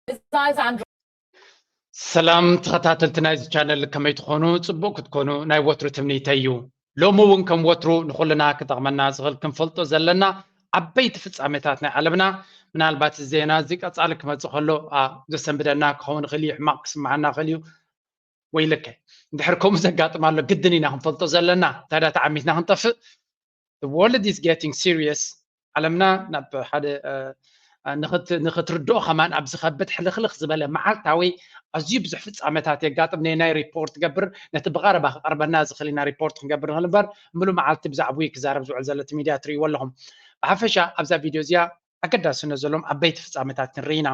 missiles and ሰላም ተኸታተልቲ ናይዚ ቻነል፣ ከመይ ትኾኑ? ጽቡቕ ክትኮኑ ናይ ወትሩ ትምኒተይ እዩ። ሎሚ እውን ከም ወትሩ ንኹልና ክጠቕመና ዝኽእል ክንፈልጦ ዘለና ዓበይቲ ፍጻሜታት ናይ ዓለምና፣ ምናልባት እዚ ዜና እዚ ቀጻሊ ክመጽእ ከሎ፣ ኣ፣ ዘሰንብደና ክኸውን ይኽእል እዩ፣ ሕማቕ ክስምዓና ይኽእል እዩ። ወይለከ፣ እንድሕር ከምኡ ዘጋጥም ኣሎ፣ ግድን ኢና ክንፈልጦ ዘለና። እንታይ ደኣ ተዓሚትና ክንጠፍእ? The world is getting serious። ዓለምና ናብ ሓደ፣ እ፣ እ፣ ንኽት-፣ ንኽትርድኦ ከማን ኣብ ዝኸብድ ሕልኽልኽ ዝበለ መዓልታዊ ኣዝዩ ብዙሕ ፍጻመታት የጋጥም። ነናይ ሪፖርት ገብር፣ ነቲ ብቐረባ ክቐርበና ዝኽእል ኢና ሪፖርት ክንገብር ንኽእል እምበር፣ ምሉእ መዓልቲ ብዛዕባኡ ክዛረብ ዝውዕል ዘሎ እቲ ሚድያ ትርእይዎ ኣለኹም። ብሓፈሻ ኣብዛ ቪድዮ እዚኣ ኣገዳስነት ዘለዎም ዓበይቲ ፍጻመታት ክንርኢ ኢና።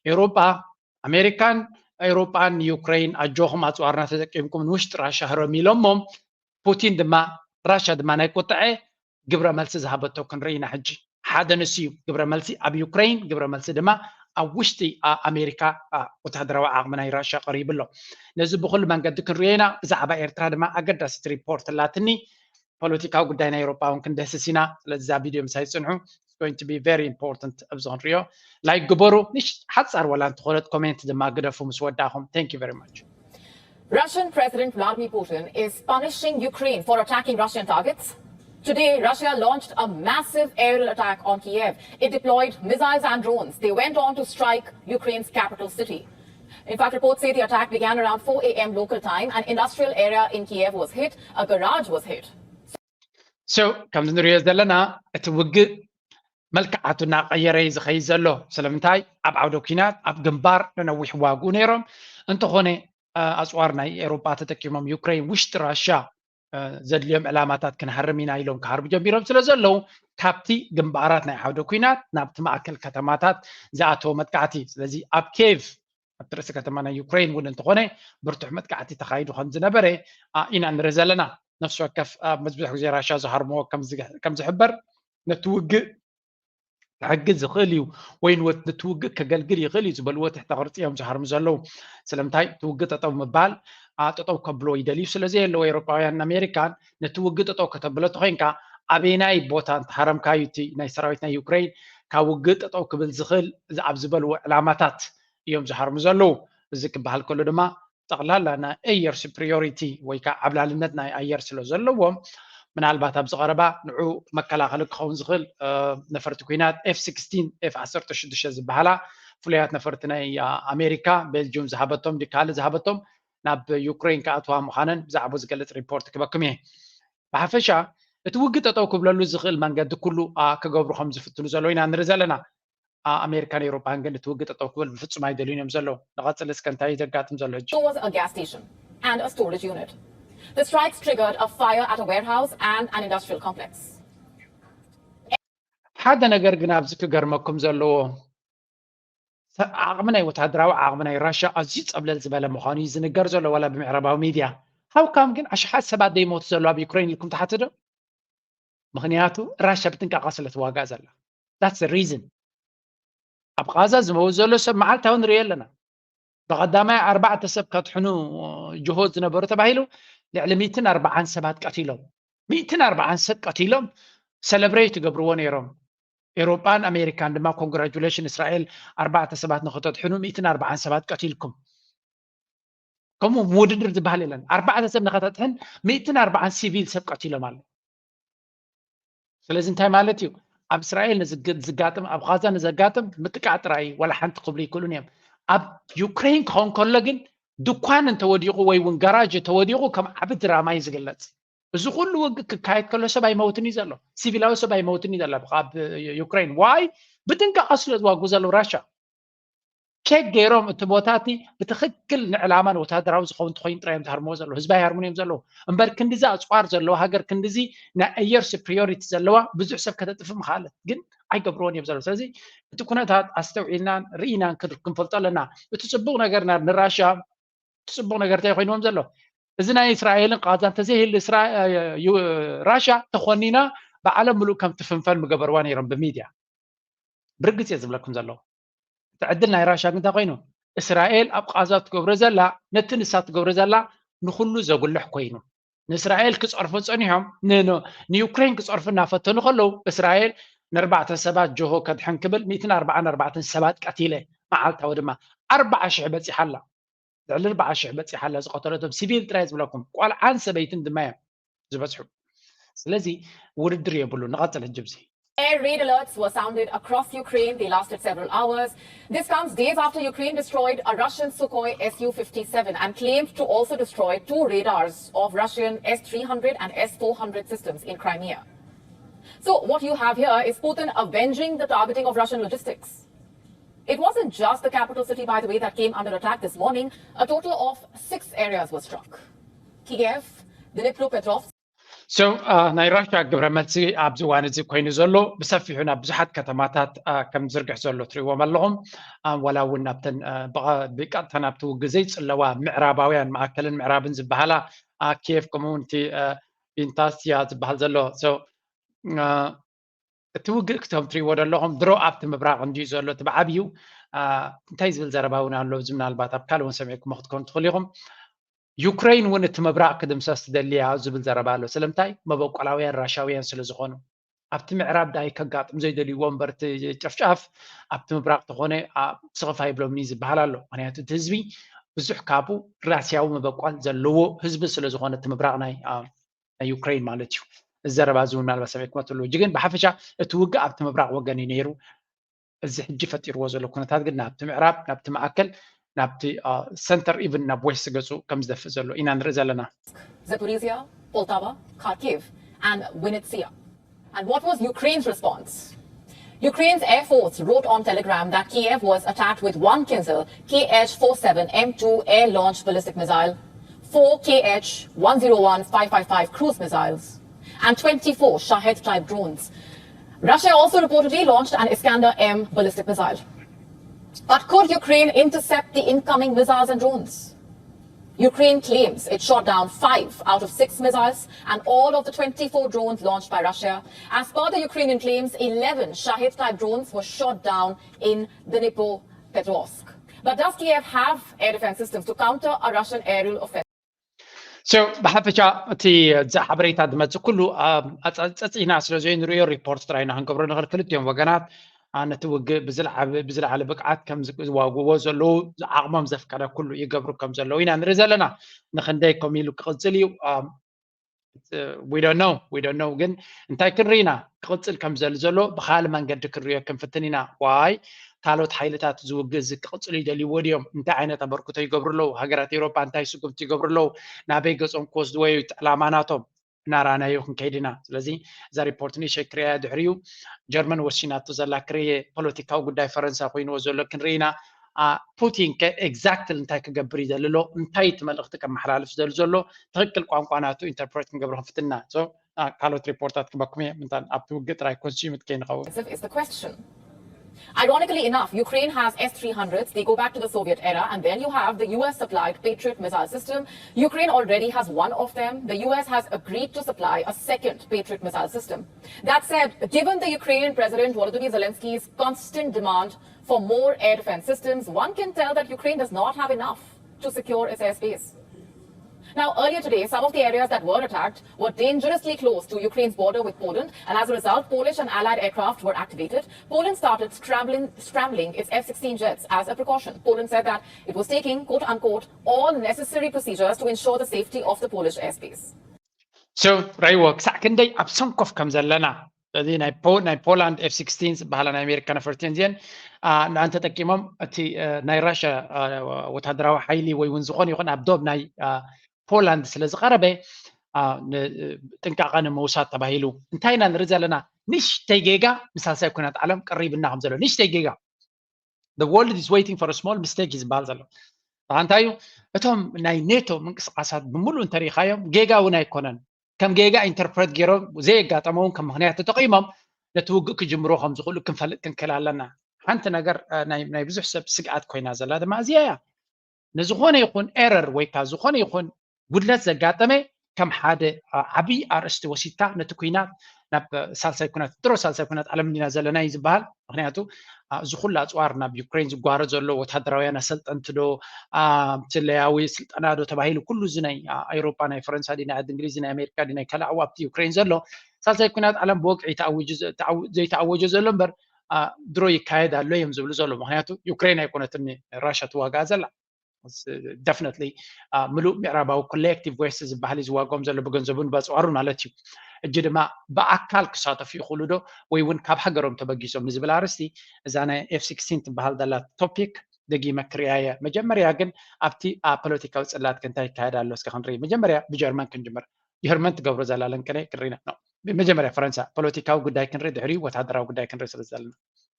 ኤውሮጳ፣ ኣሜሪካን ኤውሮጳን ንዩክሬን ኣጆኹም ኣጽዋርና ተጠቂምኩም ንውሽጢ ራሻ ህረም ኢሎሞም፣ ፑቲን ድማ ራሻ ድማ ናይ ቁጥዐ ግብረ መልሲ ዝሃበቶ ክንርኢ ኢና። ሕጂ ሓደ ንሱ እዩ ግብረ መልሲ ኣብ ዩክሬን፣ ግብረ መልሲ ድማ ኣብ ውሽጢ ኣ-፣ ኣሜሪካ፣ ኣ፣ ወታደራዊ ዓቕሚ ናይ ራሻ ቀሪቡ ኣሎ። ነዚ ብኹሉ መንገዲ ክንሪኦ ኢና። ብዛዕባ ኤርትራ ድማ ኣገዳሲት ሪፖርት ኣላትኒ። ፖለቲካዊ ጉዳይ ናይ ኤውሮጳ እውን ክንደህስስ ኢና። ስለዚ እዛ ቪድዮ ምሳይ ጽንሑ። It's going to be very important ኣብዚ ክንሪኦ። ላይክ ግበሩ። ንሽ ሓጻር ወላ እንተኾነት ኮሜንት ድማ ግደፉ ምስ ወዳእኹም። Thank you very much። Russian President Vladimir Putin is punishing Ukraine for attacking Russian targets. Today, Russia launched a massive aerial attack on Kiev. It deployed missiles and drones. They went on to strike Ukraine's capital city. In fact, reports say the attack began around four a m local time. An industrial area in Kiev was hit, a garage was hit. So፣ ከምዚ ንሪኦ ዘለና እቲ ውግእ መልክዓቱ እናቐየረ እዩ ዝኸይድ ዘሎ። ስለምንታይ? ኣብ ዓውደ ኲናት ኣብ ግንባር ነነዊሕ ዋግኡ ነይሮም። እንተኾነ፣ ኣ፣ ኣጽዋር ናይ ኤውሮጳ ተጠቂሞም ዩክሬን ውሽጢ ራሻ፣ እ፣ ዘድልዮም ዕላማታት ክንሃርም ኢና ኢሎም ክሃርቡ ጀሚሮም ስለ ዘለዉ፣ ካብቲ ግንባራት ናይ ዓውደ ኲናት ናብቲ ማእከል ከተማታት ዝኣተወ መጥቃዕቲ። ስለዚ ኣብ ኬቭ፣ ኣብቲ ርእሲ ከተማ ናይ ዩክሬን እውን እንተኾነ ብርቱዕ መጥቃዕቲ ተኻይዱ ከም ዝነበረ፣ ኣ፣ ኢና ንርኢ ዘለና። ነፍሲ ወከፍ ኣብ መብዝሕ ግዜ ራሻ ዝሃርምዎ ከም ዝግ-፣ ከም ዝሕበር፣ ነቲ ውግእ ክሕግዝ ዝኽእል እዩ ወይ ንወት-፣ ነቲ ውግእ ከገልግል ይኽእል እዩ ዝበልዎ ትሕተ ቅርጺ እዮም ዝሃርሙ ዘለዉ። ስለምንታይ? እቲ ውግእ ጠጠው ምባል፣ ኣ፣ ጠጠው ከብሎ ይደልዩ ስለ ዘየለዉ፣ ኤውሮጳውያንን ኣሜሪካን ነቲ ውግእ ጠጠው ከተብሎ ተኾይንካ፣ ኣበየናይ ቦታ እንተሃረምካዩ እቲ ናይ ሰራዊት ናይ ዩክሬን ካብ ውግእ ጠጠው ክብል ዝኽእል ዝ-፣ ኣብ ዝበልዎ ዕላማታት እዮም ዝሃርሙ ዘለዉ። እዚ ክበሃል ከሎ ድማ ጠቕላላ ናይ ኣየር ሱፕሪዮሪቲ ወይ ከዓ ዓብላልነት ናይ ኣየር ስለ ዘለዎም፣ ምናልባት ኣብዚ ቀረባ ንዑ መከላኸሊ ክኸውን ዝኽእል፣ እ፣ ነፈርቲ ኲናት ኤፍ ሲክስቲን፣ ኤፍ ዓሰርተ ሽዱሽተ ዝበሃላ ፍሉያት ነፈርቲ ናይ፣ አ፣ ኣሜሪካ፣ ቤልጅዩም ዝሃበቶም፣ ድዩ ካልእ ዝሃበቶም፣ ናብ ዩክሬን ክኣትዋ ምዃነን ብዛዕባኡ ዝገልጽ ሪፖርት ክበኩም እየ። ብሓፈሻ እቲ ውግእ ጠጠው ክብለሉ ዝኽእል መንገዲ ኩሉ፣ አ፣ ክገብሩ ከም ዝፍትኑ ዘለዉ ኢና ንርኢ ዘለና። ኣ-፣ ኣሜሪካን ኤውሮጳን ግን እቲ ውግእ ጠጠው ክብል ብፍጹም ኣይደልዩን እዮም ዘለዉ። ንቐጽል እስከ እንታይ እዩ ዘጋጥም ዘሎ ሕጂ? Towards a gas station and a storage unit. The strikes triggered a fire at a warehouse and an industrial complex. ሓደ ነገር ግን ኣብዚ ክገርመኩም ዘለዎ፣ ሰ-፣ ዓቕሚ ናይ ወታደራዊ ዓቕሚ ናይ ራሻ ኣዝዩ ጸብለል ዝበለ ምዃኑ እዩ ዝንገር ዘሎ፣ ዋላ ብምዕራባዊ ሚድያ። ሃው ካም ግን ኣሽሓት ሰባት ዘይሞቱ ዘለዉ ኣብ ዩክሬን ኢልኩም ትሓትዶ? ምኽንያቱ ራሻ ብጥንቃቐ ስለ ትዋጋእ ዘላ። That's the reason። ኣብ ቓዛ ዝመውት ዘሎ ሰብ መዓልታዊ ንሪኦ ኣለና። ብቐዳማይ ኣርባዕተ ሰብ ከድሕኑ ጅሆ ዝነበሩ ተባሂሉ ልዕሊ ሚእትን ኣርባዓን ሰባት ቀቲሎም። ሚእትን ኣርባዓን ሰብ ቀቲሎም ሰለብሬት ይገብርዎ ነይሮም። ኤውሮጳን ኣሜሪካን ድማ ኮንግራጁሌሽን እስራኤል ኣርባዕተ ሰባት ንኽተድሕኑ ሚእትን ኣርባዓን ሰባት ቀቲልኩም። ከምኡ ውድድር ዝበሃል የለን። ኣርባዕተ ሰብ ንኸተጥሕን ሚእትን ኣርባዓን ሲቪል ሰብ ቀቲሎም ኣሎ። ስለዚ እንታይ ማለት እዩ? ኣብ እስራኤል ንዝግ-፣ ዝጋጥም፣ ኣብ ቓዛ ንዘጋጥም ምጥቃዕ ጥራይ እዩ፣ ዋላ ሓንቲ ክብሉ ይክእሉን እዮም። ኣብ ዩክሬን ክኸውን ከሎ ግን ድኳን እንተወዲቑ ወይ እውን ጋራጅ እንተወዲቑ ከም ዓቢ ድራማ እዩ ዝግለጽ። እዚ ኩሉ ውግእ ክካየድ ከሎ ሰብ ኣይመውትን እዩ ዘሎ፣ ሲቪላዊ ሰብ ኣይመውትን እዩ ዘሎ ኣብ ዩክሬን። ዋይ? ብጥንቃቐ ስለ ዝዋጉ ዘለዉ ራሻ። ቸክ ገይሮም እቲ ቦታ እቲ ብትኽክል ንዕላማ ንወታደራዊ ዝኸውን እንተኾይኑ ጥራይ እዮም ዝሃርምዎ ዘለዉ። ህዝቢ ኣይሃርሙን እዮም ዘለዉ። እምበር ክንድዚ ኣጽዋር ዘለዋ ሃገር፣ ክንድዚ ናይ ኣየር ሱፕሪዮሪቲ ዘለዋ ብዙሕ ሰብ ከተጥፍእ ምኽኣለት። ግን ኣይገብርዎን እዮም ዘለዉ። ስለዚ እቲ ኩነታት ኣስተውዒልናን ርኢናን ክን-፣ ክንፈልጦ ኣለና። እቲ ጽቡቕ ነገር ና-፣ ንራሻ እቲ ጽቡቕ ነገር እንታይ ኮይንዎም ዘሎ? እዚ ናይ እስራኤልን ቓዛ እንተዘይህሉ እስራ-፣ ዩ-፣ ራሻ ተኾኒና ብዓለም ምሉእ ከም ትፍንፈን ምገበርዋ ነይሮም ብሚድያ። ብርግጽ እየ ዝብለኩም ዘለኹ። እቲ ዕድል ናይ ራሻ ግን እንታይ ኮይኑ? እስራኤል ኣብ ቓዛ ትገብሮ ዘላ፣ ነቲ ንሳ ትገብሮ ዘላ ንኹሉ ዘጉልሕ ኮይኑ። ንእስራኤል ክጸርፉ ጸኒሖም፣ ን-፣ ን-፣ ንዩክሬን ክጸርፉ እናፈተኑ ከለዉ፣ እስራኤል ንኣርባዕተ ሰባት ጆሆ ከድሕን ክብል ሚእትን ኣርባዓን ኣርባዕተን ሰባት ቀቲለ። መዓልታዊ ድማ ኣርባዓ ሽሕ በፂሓ ኣላ። ልዕሊ ኣርባዓ ሽሕ በፂሓ ኣላ። ዝቐተለቶም ሲቪል ጥራይ ዝብለኩም ቆልዓን ሰበይትን ድማ እዮም ዝበፅሑ። ስለዚ ውድድር የብሉ። ንቐፅል ሕጂ ብዚ። Air raid alerts were sounded across Ukraine. They lasted several hours. This comes days after Ukraine destroyed a Russian Sukhoi S U fifty-seven and claimed to also destroy two radars of Russian S three hundred and S four hundred systems in Crimea. So, what you have here is Putin avenging the targeting of Russian logistics. It wasn't just the capital city, by the way, that came under attack this morning. A total of six areas were struck: Kiev, Dnipropetrovsk, So ናይ ራሽያ ግብረ መልሲ ኣብዚ እዋን እዚ ኮይኑ ዘሎ ብሰፊሑ ናብ ብዙሓት ከተማታት ከም ዝርግሕ ዘሎ ትሪእዎም ኣለኹም። ዋላ እውን ናብተን ብቐጥታ ናብቲ ውግእ ዘይፅለዋ ምዕራባውያን ማእከልን ምዕራብን ዝበሃላ ኪየፍ ከምኡ እውን እቲ ቢንታስያ ዝበሃል ዘሎ እቲ ውግእ ክቶም ትሪእዎ ዘለኹም ድሮ ኣብቲ ምብራቕ እንዲዩ ዘሎ እቲ ብዓብዩ እንታይ ዝብል ዘረባ እውን ኣሎ። እዚ ምናልባት ኣብ ካልእ እውን ሰሚዕኩሞ ክትኮኑ ትኽእሉ ኢኹም። ዩክረይን እውን እቲ ምብራቕ ክድምሰስ ትደሊ እያ ዝብል ዘረባ ኣሎ። ስለምንታይ? መበቆላውያን ራሻውያን ስለ ዝኾኑ ኣብቲ ምዕራብ ዳይ ከጋጥም ዘይደልይዎ እምበር እቲ ጨፍጫፍ ኣብቲ ምብራቕ ተኾነ ስኽፍ ኣይብሎምን እዩ ዝበሃል ኣሎ። ምክንያቱ እቲ ህዝቢ ብዙሕ ካብኡ ራስያዊ መበቆል ዘለዎ ህዝቢ ስለ ዝኾነ እቲ ምብራቕ ናይ ናይ ዩክረይን ማለት እዩ። እዚ ዘረባ እዚ እውን ምናልባት ሰሚዕኩሞ ትህልዉ። ሕጂ ግን ብሓፈሻ እቲ ውግእ ኣብቲ ምብራቕ ወገን እዩ ነይሩ። እዚ ሕጂ ፈጢርዎ ዘሎ ኩነታት ግን ናብቲ ምዕራብ፣ ናብቲ ማእከል፣ ናብቲ ሰንተር ኢቭን ናብ ዌስት ገጹ ከም ዝደፍእ ዘሎ ኢና ንርኢ ዘለና። Zaporizhia, Poltava, Kharkiv, and Vinnytsia. And what was Ukraine's response? Ukraine's Air Force wrote on Telegram that Kiev was attacked with one Kinzhal Kh forty-seven M two air-launched ballistic missile, four Kh one zero one five five five cruise missiles, and twenty-four Shahed-type drones. Russia also reportedly launched an Iskander M ballistic missile. But could Ukraine intercept the incoming missiles and drones? Ukraine claims it shot down five out of six missiles and all of the twenty-four drones launched by Russia. As per the Ukrainian claims, eleven Shahed-type drones were shot down in Dnipropetrovsk. But does Kiev have air defense systems to counter a Russian aerial offensive? So ብሓፈሻ እቲ እዚ ሓበሬታ ዝመፅእ ኩሉ ጸፂና ስለ ዘይንሪኦ ሪፖርት ጥራይ ኢና ክንገብሮ ንኽእል። ክልቲኦም ወገናት ነቲ ውግእ ብዝለዓለ ብቃዓት ከም ዝዋግዎ ዘለዉ ዓቕሞም ዘፍቀደ ኩሉ ይገብሩ ከም ዘለዉ ኢና ንርኢ ዘለና። ንክንደይ ከም ኢሉ ክቕፅል እዩ we don't know we don't know ግን እንታይ ክንርኢ ኢና ክቕፅል ከም ዘል ዘሎ ብካል መንገዲ ክንሪኦ ክንፍትን ኢና። ዋይ ካልኦት ሓይልታት ዝውግእ እዚ ክቕፅሉ ይደልይዎ ድዮም? እንታይ ዓይነት ኣበርክቶ ይገብሩ ኣለዉ? ሃገራት ኤውሮጳ እንታይ ስጉምቲ ይገብሩ ኣለዉ? ናበይ ገጾም ክወስድዎ እዩ? ዕላማ ናቶም እናረኣናዮ ክንከይድ ኢና። ስለዚ እዛ ሪፖርት ንእሽተይ ክርእያ ድሕሪኡ ጀርመን ወሲናቶ ዘላ ክርእየ ፖለቲካዊ ጉዳይ ፈረንሳ ኮይንዎ ዘሎ ክንርኢ ኢና። ፑቲን ከ ኤግዛክትሊ እንታይ ክገብር ይደሊ ኣሎ? እንታይ እቲ መልእኽቲ ከመሓላልፍ ዝደሊ ዘሎ? ትኽክል ቋንቋ ናቱ ኢንተርፕሬት ክንገብሮ ክንፍትና ካልኦት ሪፖርታት ክበኩም እየ ምንታን ኣብቲ ውግእ ጥራይ ኮንሱምት ከይንኸውን። Is the question. Ironically enough, Ukraine has S three hundreds. They go back to the Soviet era. And then you have the U S supplied Patriot missile system. Ukraine already has one of them. The U S has agreed to supply a second Patriot missile system. That said, given the Ukrainian President Volodymyr Zelensky's constant demand for more air defense systems, one can tell that Ukraine does not have enough to secure its airspace. Now, earlier today, some of the areas that were attacked were dangerously close to Ukraine's border with Poland, and as a result, Polish and allied aircraft were activated. Poland started scrambling, scrambling its F sixteen jets as a precaution. Poland said that it was taking, quote unquote, all necessary procedures to ensure the safety of the Polish airspace. So ራይዎ ክሳዕ ክንደይ ኣብ ሰንኮፍ ከም ዘለና እዚ ናይ ፖላንድ ኤፍ ሲክስቲን ዝበሃላ ናይ ኣሜሪካ ነፈርቲ እዚአን ንኣን ተጠቂሞም እቲ ናይ ራሽያ ወታደራዊ ሓይሊ ወይ እውን ዝኾነ ይኹን ኣብ ዶብ ናይ ፖላንድ ስለ ዝቐረበ ጥንቃቐ ንምውሳድ ተባሂሉ እንታይ ኢና ንርኢ ዘለና? ንእሽተይ ጌጋ ንሳልሳይ ኩናት ዓለም ቀሪብና ከም ዘሎ ንእሽተይ ጌጋ the world is waiting for a small mistake እዩ ዝበሃል ዘሎ። እንታይ እዩ እቶም ናይ ኔቶ ምንቅስቃሳት ብምሉእ እንተሪኢኻዮም ጌጋ እውን ኣይኮነን ከም ጌጋ ኢንተርፕሬት ገይሮም ዘየጋጠመ እውን ከም ምክንያት ተጠቂሞም ነቲ ውግእ ክጅምሮ ከም ዝኽእሉ ክንፈልጥ ክንክእል ኣለና። ሓንቲ ነገር ናይ ብዙሕ ሰብ ስግኣት ኮይና ዘላ ድማ እዚኣ እያ። ንዝኾነ ይኹን ኤረር ወይ ከዓ ዝኾነ ይኹን ጉድለት ዘጋጠመ ከም ሓደ ዓብዪ ኣርእስቲ ወሲድካ ነቲ ኩናት ናብ ሳልሳይ ኩናት ድሮ ሳልሳይ ኩናት ዓለም እንዲና ዘለና እዩ ዝበሃል። ምክንያቱ እዚ ኩሉ ኣፅዋር ናብ ዩክሬን ዝጓረ ዘሎ ወታደራውያን ኣሰልጠንቲ ዶ ትለያዊ ስልጠና ዶ ተባሂሉ ኩሉ እዚ ናይ ኣውሮጳ ናይ ፈረንሳ ዲ ናይ ዓዲ እንግሊዝ ናይ ኣሜሪካ ዲ ናይ ካልእ ኣብቲ ዩክሬን ዘሎ ሳልሳይ ኩናት ዓለም ብወግዒ ዘይተኣወጀ ዘሎ እምበር ድሮ ይካየድ ኣሎ እዮም ዝብሉ ዘሎ። ምክንያቱ ዩክሬን ኣይኮነትን ራሽያ ትዋጋእ ዘላ። ደፍነትሊ ምሉእ ምዕራባዊ ኮሌክቲቭ ዌስት ዝበሃል እዩ ዝዋግኦም ዘሎ ብገንዘቡን በፅዖሩን ማለት እዩ። እጂ ድማ ብኣካል ክሳተፉ ይኽእሉ ዶ ወይ እውን ካብ ሃገሮም ተበጊሶም ንዝብል ኣርስቲ እዛ ናይ ኤፍ ሲክስቲን ትበሃል ዘላ ቶፒክ ደጊመ ክሪኣየ። መጀመርያ ግን ኣብቲ ኣብ ፖለቲካዊ ፅላት ክንታይ ይካየድ ኣሎ እስከ ክንርኢ። መጀመርያ ብጀርመን ክንጅምር። ጀርመን ትገብሮ ዘላ ለንቅነ ክንርኢ ነው። መጀመርያ ፈረንሳ ፖለቲካዊ ጉዳይ ክንርኢ፣ ድሕሪኡ ወታደራዊ ጉዳይ ክንርኢ ስለ ዘለና።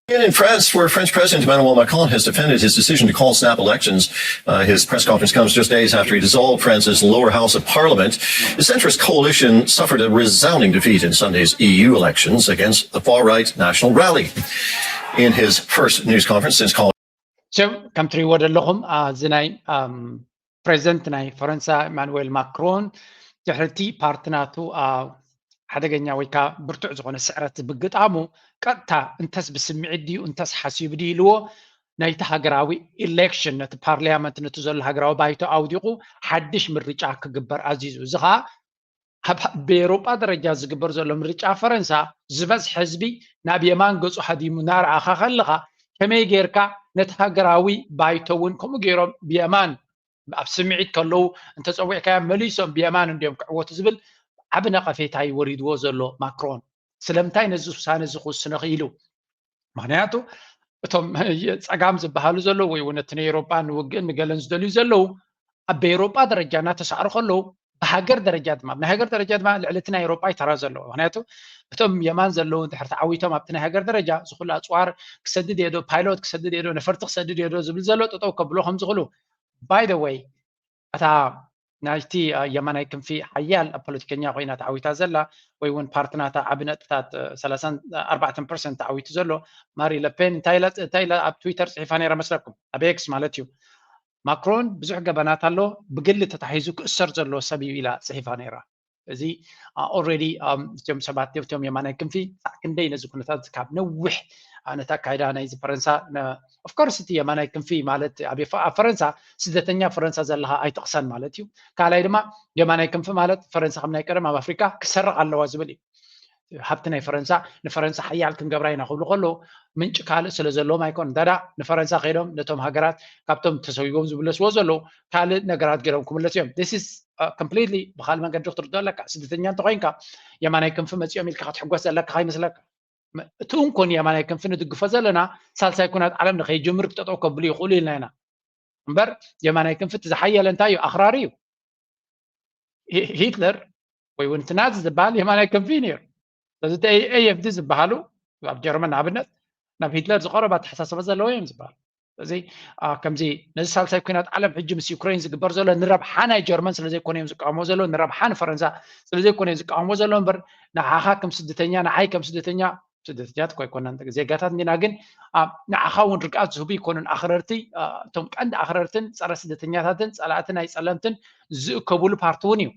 In France, where French President Emmanuel Macron has defended his decision to call snap elections, uh, his press conference comes just days after he dissolved France's lower house of parliament. The centrist coalition suffered a resounding defeat in Sunday's E U elections against the far right National Rally. In his first news conference since calling ከም ትሪእዎ ዘለኹም እዚ ናይ ፕሬዚደንት ናይ ፈረንሳ ኢማኑዌል ማክሮን ድሕርቲ ፓርቲ ናቱ ሓደገኛ ወይ ከዓ ብርቱዕ ዝኾነ ስዕረት ምግጣሙ ቀጥታ እንተስ ብስምዒት ድዩ እንተስ ሓሲቡ ድዩ ኢልዎ ናይቲ ሃገራዊ ኢሌክሽን ነቲ ፓርላመንት ነቲ ዘሎ ሃገራዊ ባይቶ ኣውዲቑ ሓድሽ ምርጫ ክግበር ኣዚዙ። እዚ ከዓ ኣብ ብኤሮጳ ደረጃ ዝግበር ዘሎ ምርጫ ፈረንሳ ዝበዝሕ ህዝቢ ናብ የማን ገፁ ሃዲሙ እናረኣኻ ከለኻ ከመይ ጌርካ ነቲ ሃገራዊ ባይቶ እውን ከምኡ ገይሮም ብየማን ኣብ ስምዒት ከለዉ እንተፀዊዕካዮም መሊሶም ብየማን እንዲዮም ክዕወቱ ዝብል ዓቢ ነቐፌታ እዩ ወሪድዎ ዘሎ ማክሮን። ስለምንታይ ነዚ ውሳነ እዚ ክውስነ ክኢሉ? ምክንያቱ እቶም ጸጋም ዝበሃሉ ዘለዉ ወይ እውን እቲ ንኤሮጳ ንውግእን ንገለን ዝደልዩ ዘለዉ ኣብ ኤሮጳ ደረጃ እናተሳዕሩ ከለዉ ብሃገር ደረጃ ድማ ብናይ ሃገር ደረጃ ድማ ልዕሊ እቲ ናይ ኤሮጳ ይተራ ዘለዎ። ምክንያቱ እቶም የማን ዘለዉ ድሕር ተዓዊቶም ኣብቲ ናይ ሃገር ደረጃ ዝኩሉ ኣፅዋር ክሰድድ የዶ፣ ፓይሎት ክሰድድ የዶ፣ ነፈርቲ ክሰድድ የዶ ዝብል ዘሎ ጠጠው ከብሎ ከም ዝኽእሉ ባይ ደ ወይ እታ ናይቲ የማናይ ክንፊ ሓያል ፖለቲከኛ ኮይና ተዓዊታ ዘላ ወይ እውን ፓርቲ ናታ ዓቢ ነጥታት ሰላሳን ኣርባዕተን ፐርሰንት ተዓዊቱ ዘሎ ማሪ ለፔን እንታይ ኢላ እንታይ ኢላ ኣብ ትዊተር ጽሒፋ ነይራ መስለኩም? ኣብ ኤክስ ማለት እዩ። ማክሮን ብዙሕ ገበናት ኣሎ፣ ብግሊ ተታሒዙ ክእሰር ዘለዎ ሰብ እዩ ኢላ ጽሒፋ ነይራ። እዚ ኦልሬዲ እቶም ሰባት እቶም የማናይ ክንፊ ሳዕ ክንደይ ነዚ ኩነታት ካብ ነዊሕ ነቲ ኣካይዳ ናይዚ ፈረንሳ ኦፍኮርስ እቲ የማናይ ክንፊ ማለት ኣብ ፈረንሳ ስደተኛ ፈረንሳ ዘለካ ኣይትቕሰን ማለት እዩ። ካልኣይ ድማ የማናይ ክንፊ ማለት ፈረንሳ ከም ናይ ቀደም ኣብ ኣፍሪካ ክሰርቕ ኣለዋ ዝብል እዩ። ሃብቲ ናይ ፈረንሳ ንፈረንሳ ሓያል ክንገብራ ኢና ክብሉ ከለዉ ምንጭ ካልእ ስለ ዘለዎም ኣይኮን እንታዳ ንፈረንሳ ከይዶም ነቶም ሃገራት ካብቶም ተሰዊቦም ዝብለስዎ ዘለዉ ካልእ ነገራት ገይሮም ክምለሱ እዮም። ስ ኮምፕሊትሊ ብካልእ መንገዲ ክትርድኦ ኣለካ። ስደተኛ እንተኮይንካ የማናይ ክንፊ መፂኦም ኢልካ ክትሕጎስ ዘለካ ከይመስለካ። እቲ እንኮ ንየማናይ ክንፊ ንድግፎ ዘለና ሳልሳይ ኩናት ዓለም ንከይጅምር ክጠጠው ከብሉ ይኽእሉ ኢልና ኢና እምበር የማናይ ክንፊ እቲ ዝሓየለ እንታይ እዩ? ኣኽራሪ እዩ። ሂትለር ወይ እውን እቲ ናዚ ዝበሃል የማናይ ክንፊ እዩ ነይሩ። ስለዚ እቲ ኤኤፍዲ ዝበሃሉ ኣብ ጀርመን ንኣብነት ናብ ሂትለር ዝቐረበ ኣተሓሳስባ ዘለዎ እዮም ዝበሃሉ። ስለዚ ከምዚ ነዚ ሳልሳይ ኩናት ዓለም ሕጂ ምስ ዩክሬን ዝግበር ዘሎ ንረብሓ ናይ ጀርመን ስለዘይኮነ እዮም ዝቃወሞ ዘሎ ንረብሓ ንፈረንሳ ስለዘይኮነ እዮም ዝቃወሞ ዘሎ እምበር ንዓኻ ከም ስደተኛ ንዓይ ከም ስደተኛ ስደተኛት እኮ ኣይኮናን ዜጋታት እንዲና ግን ንዓኻ እውን ርግኣት ዝህቡ ይኮኑን ኣኽረርቲ እቶም ቀንዲ ኣኽረርትን ፀረ ስደተኛታትን ፀላእቲ ናይ ፀለምትን ዝእከቡሉ ፓርቲ እውን እዩ።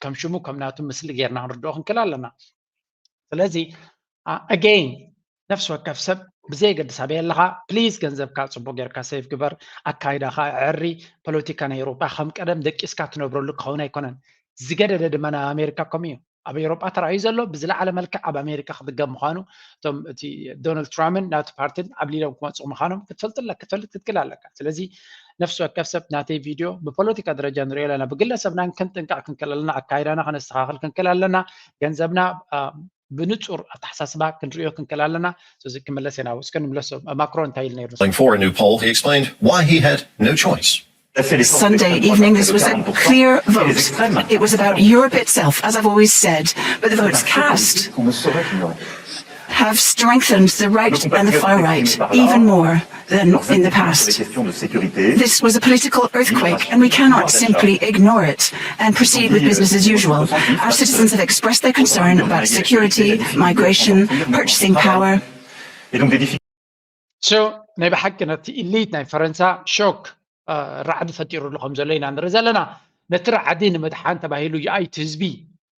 ከም ሽሙ ከም ናቱ ምስሊ ጌርና ክንርድኦ ክንክእል ኣለና። ስለዚ ኣገይን ነፍሲ ወከፍ ሰብ ብዘየገድስ ኣበይ ኣለኻ ፕሊዝ ገንዘብካ ፅቡቅ ጌርካ ሴቭ ግበር። ኣካይዳኻ ዕሪ። ፖለቲካ ናይ ኤውሮጳ ከም ቀደም ደቂስካ ትነብረሉ ክኸውን ኣይኮነን። ዝገደደ ድማ ናብ ኣሜሪካ ከምኡ እዩ። ኣብ ኤውሮጳ ተራእዩ ዘሎ ብዝለዓለ መልክዕ ኣብ ኣሜሪካ ክድገም ምዃኑ እቶም እቲ ዶናልድ ትራምፕን ናቱ ፓርትን ኣብሊሎም ክመፁ ምዃኖም ክትፈልጥ ክትፈልጥ ክትክል ኣለካ። ስለዚ ነፍሲ ወከፍ ሰብ ናተይ ቪድዮ ብፖለቲካ ደረጃ ንሪኦ ኣለና። ብግለሰብና ክንጥንቀቕ ክንክእል ኣለና። ኣካይዳና ከነስተኻኽል ክንክእል ኣለና። ገንዘብና ብንጹር ኣተሓሳስባ ክንሪኦ ክንክእል ኣለና። ስለዚ ክምለስ ኢና። እስከ ንምለሶ ማክሮን እንታይ ኢሉ ነይሩ? For a new poll, he explained why he had no choice. Sunday evening, this was a clear vote. It was about Europe itself, as I've always said, but the votes cast have strengthened the right and the far right even more than in the past. This was a political earthquake, and we cannot simply ignore it and proceed with business as usual. Our citizens have expressed their concern about security, migration, purchasing power. So ናይ ብሓቂ ነቲ ኢሊት ናይ ፈረንሳ ሾክ ራዕዲ ፈጢሩሉ ከም ዘሎ ኢና ንርኢ ዘለና። ነቲ ራዕዲ ንምድሓን ተባሂሉ ይኣይ እቲ ህዝቢ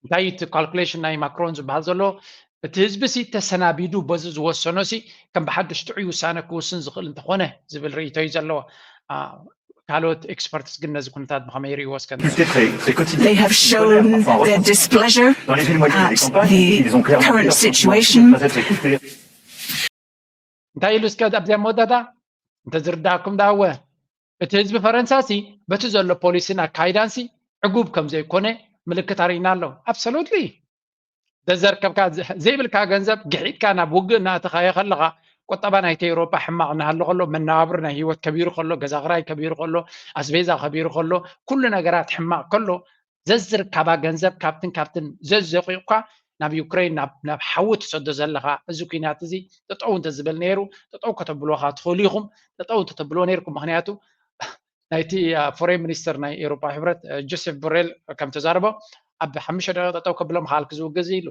እንታይ እቲ ካልኩሌሽን ናይ ማክሮን ዝበሃል ዘሎ እቲ ህዝቢ ሲ ተሰናቢዱ በዚ ዝወሰኖ ሲ ከም ብሓድሽ ጥዑይ ውሳነ ክውስን ዝኽእል እንተኾነ ዝብል ርእይቶ እዩ ዘለዎ። ካልኦት ኤክስፐርትስ ግን ነዚ ኩነታት ብኸመይ ይርእይዎ እስከ They have shown their displeasure at the current situation. እንታይ ኢሉ እስከ ኣብዚኣ መወዳእታ እንተ ዝርዳእኩም ዳወ እቲ ህዝቢ ፈረንሳሲ በቲ ዘሎ ፖሊሲን ኣካይዳንሲ ዕጉብ ከም ዘይኮነ ምልክት ኣርእና ኣሎ። ኣብሶሉትሊ ዘዘርከብካ ዘይብልካ ገንዘብ ግሒጥካ ናብ ውግእ እናእተኻዮ ከለኻ ቁጠባ ናይቲ ኤውሮጳ ሕማቕ እናሃሎ ከሎ መነባብሮ ናይ ህይወት ከቢሩ ከሎ ገዛ ክራይ ከቢሩ ከሎ ኣስቤዛ ከቢሩ ከሎ ኩሉ ነገራት ሕማቕ ከሎ ዘዝርካባ ገንዘብ ካብትን ካብትን ዘዘቂቕኳ ናብ ዩክሬን ናብ ናብ ሓዊ ትሰዶ ዘለኻ እዚ ኩናት እዚ ጠጠው እንተዝብል ነይሩ ጠጠው ከተብልዎ ትኽእሉ ኢኹም። ጠጠው እንተተብልዎ ነይርኩም ምክንያቱ ናይቲ ፎሬን ሚኒስተር ናይ ኤውሮፓ ሕብረት ጆሴፍ ቦሬል ከም ተዛረቦ ኣብ ሓሙሽተ ደቂቕ ጠጠው ከብሎም ክኣልክ ዝውግዝ ኢሉ።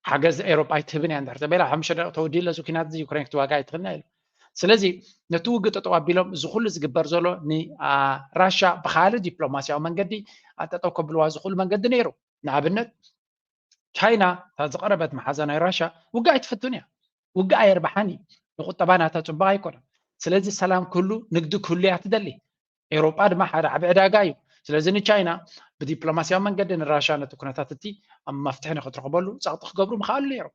ሓገዝ ኤውሮፓ ኣይትህብን እያ እንድሕር ተበላ ሓሙሽተ ደቂቕ ተወዲኡ ለዚ ኩናት እዚ ዩክሬን ክትዋጋ ኣይትኽእልና ኢሉ። ስለዚ ነቲ ውግእ ጠጠው ኣቢሎም እዚ ኩሉ ዝግበር ዘሎ ንራሻ ብካልእ ዲፕሎማሲያዊ መንገዲ ጠጠው ከብልዋ ዝኽእሉ መንገዲ ነይሩ። ንኣብነት ቻይና እታ ዝቐረበት መሓዛ ናይ ራሻ ውግእ ኣይትፈቱን እያ። ውግእ ኣየርብሓን እዩ። ንቁጠባ ናታ ፅቡቅ ኣይኮነን። ስለዚ ሰላም ክህሉ ንግዲ ክህሉ እያ ትደሊ። ኤውሮጳ ድማ ሓደ ዓቢ ዕዳጋ እዩ። ስለዚ ንቻይና ብዲፕሎማሲያዊ መንገዲ ንራሻ ነቲ ኩነታት እቲ ኣብ መፍትሒ ንክትረኽበሉ ጸቕጢ ክገብሩ ምኽኣሉ ነይሩ።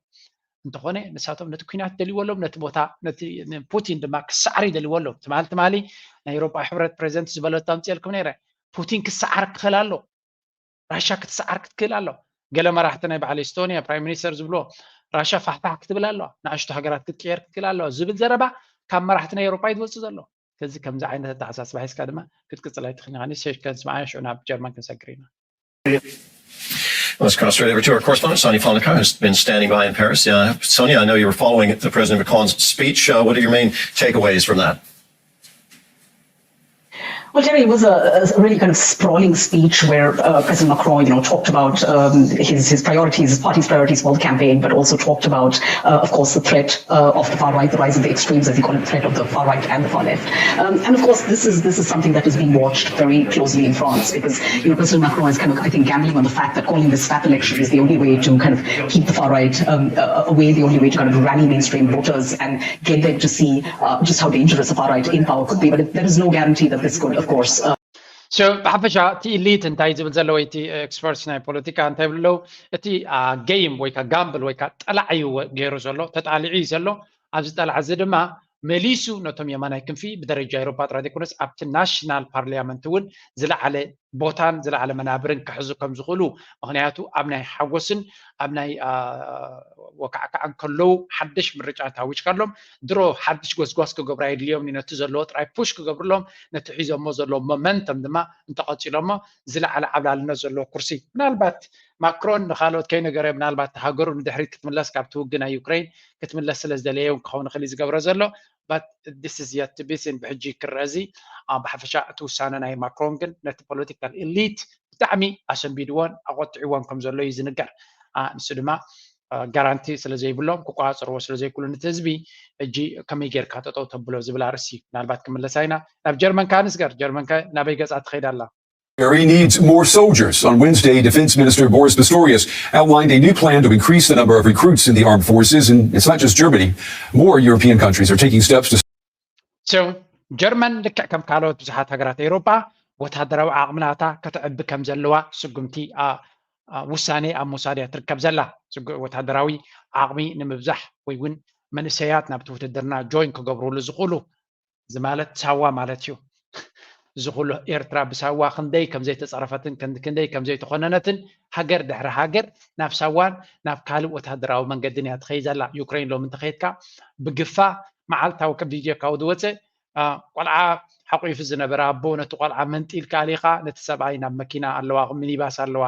እንተኾነ ንሳቶም ነቲ ኩናት ደልዎ ኣለዎም፣ ነቲ ቦታ ነቲ ፑቲን ድማ ክሰዓር ይደልዎ ኣለዎም። ትማሊ ትማሊ ናይ ኤውሮጳ ሕብረት ፕሬዚደንት ዝበለቶ ኣምፅኤልኩም ነይረ። ፑቲን ክሰዓር ክኽእል ኣሎ። ራሻ ክትሰዓር ክትክእል ኣሎ። ገለ መራሕቲ ናይ በዓል ኤስቶኒያ ፕራይም ሚኒስተር ዝብልዎ ራሻ ፋሕፋሕ ክትብል ኣለዋ፣ ንኣሽቱ ሃገራት ክትቅየር ክትክእል ኣለዋ ዝብል ዘረባ ካብ መራሕቲ ናይ ኤውሮጳ እዩ ዝወፅእ ዘሎ። ስለዚ ከምዚ ዓይነት ኣተሓሳስባ ሒዝካ ድማ ክትቅፅል ኣይትኽእልን ኢኻ። ንሰሽ ከንስምዓ ሽዑ ናብ ጀርመን ክንሰግር ኢና። Let's cross straight over to our correspondent, Sonia Fonlacar, who's been standing by in Paris. Uh, Sonia, I know you were following the President Macron's speech. Uh, what are your main takeaways from that? Well, Jerry, it was a, a, really kind of sprawling speech where uh, President Macron, you know, talked about um, his, his priorities, his party's priorities for the campaign, but also talked about, uh, of course, the threat uh, of the far right, the rise of the extremes, as he called it, the threat of the far right and the far left. Um, and of course, this is this is something that is being watched very closely in France because, you know, President Macron is kind of, I think, gambling on the fact that calling this snap election is the only way to kind of keep the far right um, uh, away, the only way to kind of rally mainstream voters and get them to see uh, just how dangerous the far right in power could be. But there is no guarantee that this could, of course. Uh... So ብሓፈሻ እቲ ኢሊት እንታይ ዝብል ዘሎ ወይ እቲ ኤክስፐርትስ ናይ ፖለቲካ እንታይ ይብሉ ኣለዉ? እቲ ጌም ወይ ከዓ ጋምብል ወይ ከዓ ጠላዕ እዩ ገይሩ ዘሎ፣ ተጣሊዑ እዩ ዘሎ። ኣብዚ ጠላዕ እዚ ድማ መሊሱ ነቶም የማናይ ክንፊ ብደረጃ ኤውሮፓ ጥራይ ዘይኮነስ ኣብቲ ናሽናል ፓርሊያመንት እውን ዝለዓለ ቦታን ዝለዓለ መናብርን ክሕዙ ከም ዝኽእሉ፣ ምኽንያቱ ኣብ ናይ ሓጎስን ኣብ ናይ ወካዕካዕን ከለዉ ሓድሽ ምርጫ እንተሃዊጅካሎም ድሮ ሓድሽ ጎስጓስ ክገብሩ ኣየድልዮም እዩ። ነቲ ዘለዎ ጥራይ ፑሽ ክገብርሎም ነቲ ሒዞሞ ዘለዉ ሞመንተም ድማ እንተቐፂሎሞ ዝለዓለ ዓብላልነት ዘለዎ ኩርሲ ምናልባት ማክሮን ንካልኦት ከይነገረ ምናልባት ሃገሩ ንድሕሪት ክትምለስ ካብቲ ውግእ ናይ ዩክሬን ክትምለስ ስለ ዝደለየ እውን ክኸውን ይኽእል እዩ ዝገብሮ ዘሎ but this is yet to be seen ብሕጂ ክረአ እዚ ብሓፈሻ እቲ ውሳነ ናይ ማክሮን ግን ነቲ ፖለቲካል ኢሊት ብጣዕሚ ኣሰንቢድዎን ኣቆጢዕዎን ከም ዘሎ እዩ ዝንገር። ንሱ ድማ ጋራንቲ ስለ ዘይብሎም ክቆፃፀርዎ ስለ ዘይክእሉ ነቲ ህዝቢ ሕጂ ከመይ ጌርካ ጠጠው ተብሎ ዝብል ኣርእስቲ እዩ። ምናልባት ክምለሳ ኢና ናብ ጀርመን ከኣ ንስገር። ጀርመን ከ ናበይ ገፃ ትኸይድ ኣላ? Germany needs more soldiers. On Wednesday, Defense Minister Boris Pistorius outlined a new plan to increase the number of recruits in the armed forces, and it's not just Germany. More European countries are taking steps to So ጀርመን ልክዕ ከም ካልኦት ብዙሓት ሃገራት ኤውሮጳ ወታደራዊ ዓቕሚ ናታ ከተዕቢ ከም ዘለዋ ስጉምቲ ውሳኔ ኣብ ምውሳድ እያ ትርከብ ዘላ። ወታደራዊ ዓቕሚ ንምብዛሕ ወይ እውን መንእሰያት ናብቲ ውትድርና ጆይን ክገብርሉ ዝኽእሉ እዚ ማለት ሳዋ ማለት እዩ። እዚ ኩሉ ኤርትራ ብሳዋ ክንደይ ከም ዘይተፀረፈትን ክንደይ ከም ዘይተኾነነትን ሃገር ድሕሪ ሃገር ናብ ሳዋን ናብ ካልእ ወታደራዊ መንገድን እያ ትኸይድ ዘላ። ዩክሬን ሎሚ እንተኸይድካ ብግፋ መዓልታዊ ከም ቪድዮ ካብ ዝወፀ ቆልዓ ሓቂፉ ዝነበረ ኣቦ ነቲ ቆልዓ መንጢልካ ኣሊኻ ነቲ ሰብኣይ ናብ መኪና ኣለዋ ሚኒባስ ኣለዋ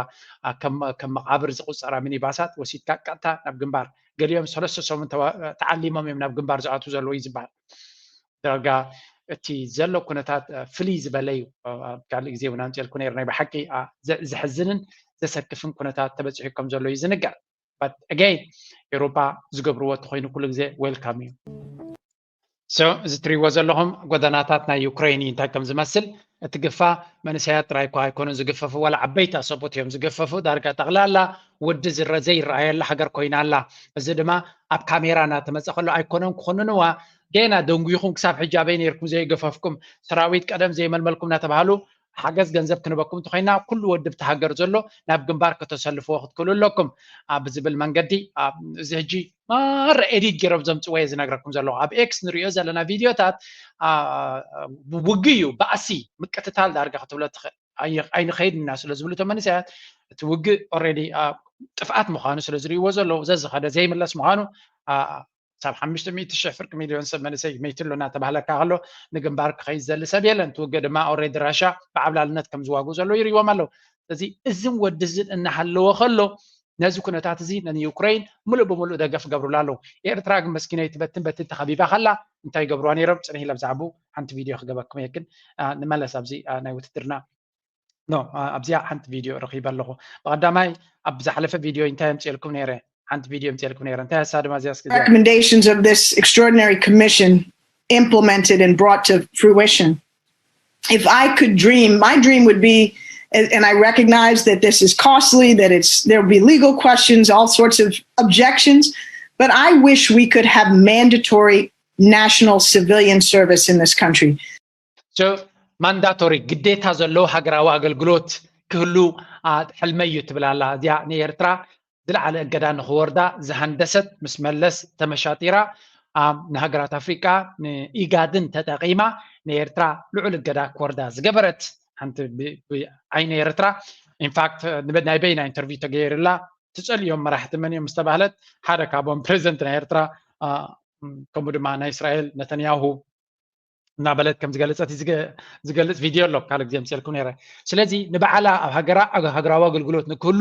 ከም መቓብር ዝቁፀራ ሚኒባሳት ወሲድካ ቀጥታ ናብ ግንባር ገሊኦም ሰለስተ ሰሙን ተዓሊሞም እዮም ናብ ግንባር ዝኣትዉ ዘለዉ እዩ ዝበሃል። ዳርጋ እቲ ዘሎ ኩነታት ፍልይ ዝበለ እዩ። ኣብ ካልእ ግዜ እውን ኣምፅኤልኩ ነይረ ናይ ብሓቂ ዘሕዝንን ዘሰክፍን ኩነታት ተበፂሑ ከም ዘሎ እዩ ዝንገር። But again ኤውሮፓ ዝገብርዎ እንተኮይኑ ኩሉ ግዜ ዌልካም እዩ። So እዚ ትሪእዎ ዘለኹም ጎደናታት ናይ ዩክሬን እዩ እንታይ ከም ዝመስል እቲ ግፋ መንእሰያት ጥራይ እኳ ኣይኮኑን ዝግፈፉ ዋላ ዓበይቲ ኣሰቦት እዮም ዝግፈፉ ዳርጋ ጠቕላላ ወዲ ዝረ ዘይረኣየላ ሃገር ኮይና ኣላ። እዚ ድማ ኣብ ካሜራ እናተመፀ ከሎ ኣይኮነን ክኾንንዋ ገና ደንጉይኹም ክሳብ ሕጂ ኣበይ ነይርኩም ዘይገፈፍኩም ሰራዊት ቀደም ዘይመልመልኩም እናተባሃሉ ሓገዝ ገንዘብ ክንበኩም እንተኮይና ኩሉ ወድብቲ ሃገር ዘሎ ናብ ግንባር ከተሰልፍዎ ክትክእሉ ኣለኩም ብዝብል መንገዲ እዚ ሕጂ ማረ ኤዲት ገይሮም ዘምፅዎ እየ ዝነግረኩም ዘለኹ። ኣብ ኤክስ ንሪኦ ዘለና ቪድዮታት ውግእ እዩ፣ ባእሲ፣ ምቅትታል ዳርጋ ክትብሎ ትኽእል። ኣይንኸይድ ኢና ስለ ዝብሉ እቶም መንእሰያት እቲ ውግእ ኦልሬዲ ጥፍኣት ምዃኑ ስለ ዝርእይዎ ዘለዉ ዘዝኸደ ዘይምለስ ምዃኑ ክሳብ ሓሙሽተ ሚእቲ ሽሕ ፍርቂ ሚልዮን ሰብ መንእሰይ መይቱ ኣሎ እናተባህለካ ከሎ ንግንባር ክኸይድ ዝደሊ ሰብ የለን። እቲ ውግእ ድማ ኦልሬዲ ራሻ ብዓብላልነት ከም ዝዋግኡ ዘለዉ ይርእይዎም ኣለዉ። ስለዚ እዝን ወዲ እዝን እናሃለወ ከሎ ነዚ ኩነታት እዚ ንዩክሬን ምሉእ ብምሉእ ደገፍ ገብሩላ ኣለዉ። ኤርትራ ግን መስኪነይቲ በትን በትን ተኸቢባ ከላ እንታይ ይገብርዋ ነይሮም? ጽንሕ ኢለ ብዛዕባኡ ሓንቲ ቪድዮ ክገበኩም እየ። ግን ንመለስ ኣብዚ ናይ ውትድርና ኖ ኣብዚኣ ሓንቲ ቪድዮ ረኺበ ኣለኹ። ብቐዳማይ ኣብ ዝሓለፈ ቪድዮ እንታይ የምፅኤልኩም ነይረ? ሓንቲ ቪድዮ የምፅኤልኩም ነይረ። እንታይ እሳ ድማ እዚኣ እስኪ እዚኣ recommendations of this extraordinary commission implemented and brought to fruition. If I could dream, my dream would be, and and I recognize that this is costly, that it's there'll be legal questions, all sorts of objections, but I wish we could have mandatory national civilian service in this country. So ማንዳቶሪ ግዴታ ዘለዎ ሃገራዊ ኣገልግሎት ክህሉ ሕልመይ እዩ ትብል ኣላ። እዚኣ ንኤርትራ ዝለዓለ እገዳ ንክወርዳ ዝሃንደሰት ምስ መለስ ተመሻጢራ ንሃገራት ኣፍሪቃ ንኢጋድን ተጠቂማ ንኤርትራ ልዑል እገዳ ክወርዳ ዝገበረት ሓንቲ ዓይኒ ኤርትራ ኢንፋክት ናይ በይና ኢንተርቪው ተገይርላ ትጸልዮም መራሕቲ መን እዮም ዝተባህለት ሓደ ካብኦም ፕሬዚደንት ናይ ኤርትራ ከምኡ ድማ ናይ እስራኤል ነተንያሁ እናበለት ከም ዝገለጸት ዝገልጽ ቪድዮ ኣሎ ካልእ ግዜ ምፅልኩም ነረ ስለዚ ንባዕላ ኣብ ሃገራ ሃገራዊ ኣገልግሎት ንክህሉ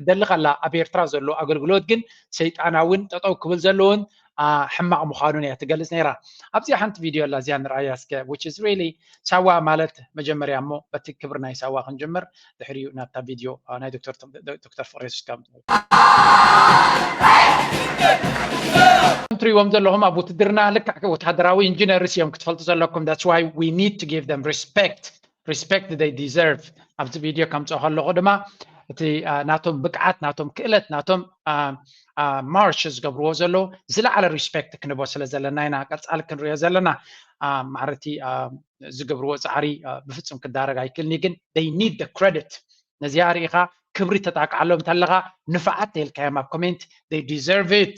ትደሊ ከላ ኣብ ኤርትራ ዘሎ ኣገልግሎት ግን ሰይጣናውን ጠጠው ክብል ዘለውን ሕማቕ ምዃኑን እያ ትገልጽ ነይራ ኣብዚኣ ሓንቲ ቪድዮ ኣላ እዚኣ ንርኣያ እስከ which is really ሳዋ ማለት መጀመርያ እሞ በቲ ክብሪ ናይ ሳዋ ክንጅምር ድሕሪኡ ናብታ ቪድዮ ናይ ዶክተር ፍቅሬ ሱስካ ትሪዎም ዘለኹም ኣብ ውትድርና ልክዕ ወታደራዊ ኢንጂነርስ እዮም ክትፈልጡ ዘለኩም that's why we need to give them respect respect they deserve ኣብዚ ቪድዮ ከምፅኦ ከለኹ ድማ እቲ ናቶም ብቅዓት ናቶም ክእለት ናቶም ማርሽ ዝገብርዎ ዘለዉ ዝለዓለ ሪስፔክት ክንቦ ስለ ዘለና ኢና ቀፃሊ ክንሪኦ ዘለና ማዕረቲ ዝገብርዎ ፃዕሪ ብፍፁም ክዳረግ ኣይክእልኒ ግን they need the credit ነዚኣ ርኢኻ ክብሪ ተጣቅዓሎም እንተለኻ ንፋዓት ተልካዮም ኣብ ኮሜንት they deserve it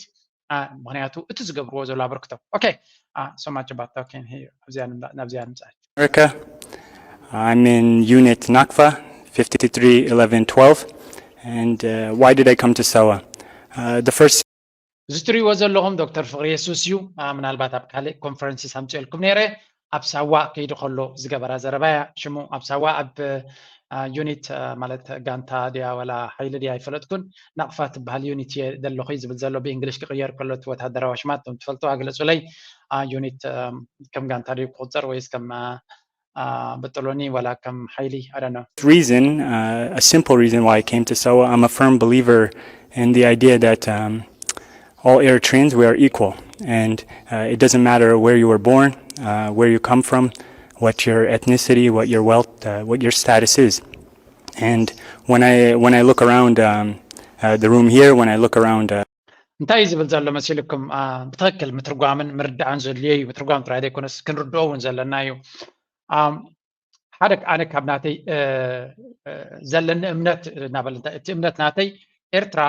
ምክንያቱ እቲ ዝገብርዎ ዘሎ ኣበርክቶ okay so much about talking here ኣብዚኣ ንምፃእ America. I'm in Unit Nakfa, fifty-three eleven twelve. And uh, why did I come to Sawa? Uh, the first እዚ ትሪእዎ ዘለኹም ዶክተር ፍቅሪ የሱስ እዩ ምናልባት ኣብ ካልእ ኮንፈረንስ ኣምፅኦልኩም ነይረ ኣብ ሳዋ ከይዱ ከሎ ዝገበራ ዘረባ እያ ሽሙ ኣብ ሳዋ ኣብ ዩኒት ማለት ጋንታ ድያ ወላ ሓይሊ ድያ ኣይፈለጥኩን ናቕፋ ትበሃል ዩኒት እየ ዘለኹ ዝብል ዘሎ ብእንግሊሽ ክቅየር ከሎ እቲ ወታደራዊ ኣሽማት ቶም ትፈልጡ ኣግለፁለይ ዩኒት ከም ጋንታ ድዩ ክቁፀር ወይስ ከም በጠሎኒ ወላ ከም ሓይሊ I don't know reason, uh, a simple reason why I came to Sawa. I'm a firm believer in the idea that um, all Eritreans we are equal, and uh, it doesn't matter where you were born, uh, where you come from, what your ethnicity, what your wealth, uh, what your status is. And when I when I look around um, uh, the room here, when I look around. Uh, እንታይ እዩ ዝብል ዘሎ መሲልኩም ብትክክል ምትርጓምን ምርዳእን ዘድልዮ እዩ ምትርጓም ጥራይ ዘይኮነስ ክንርድኦ እውን ዘለና እዩ ሓደ ኣነ ካብ ናተይ ዘለኒ እምነት እናበለ እቲ እምነት ናተይ ኤርትራ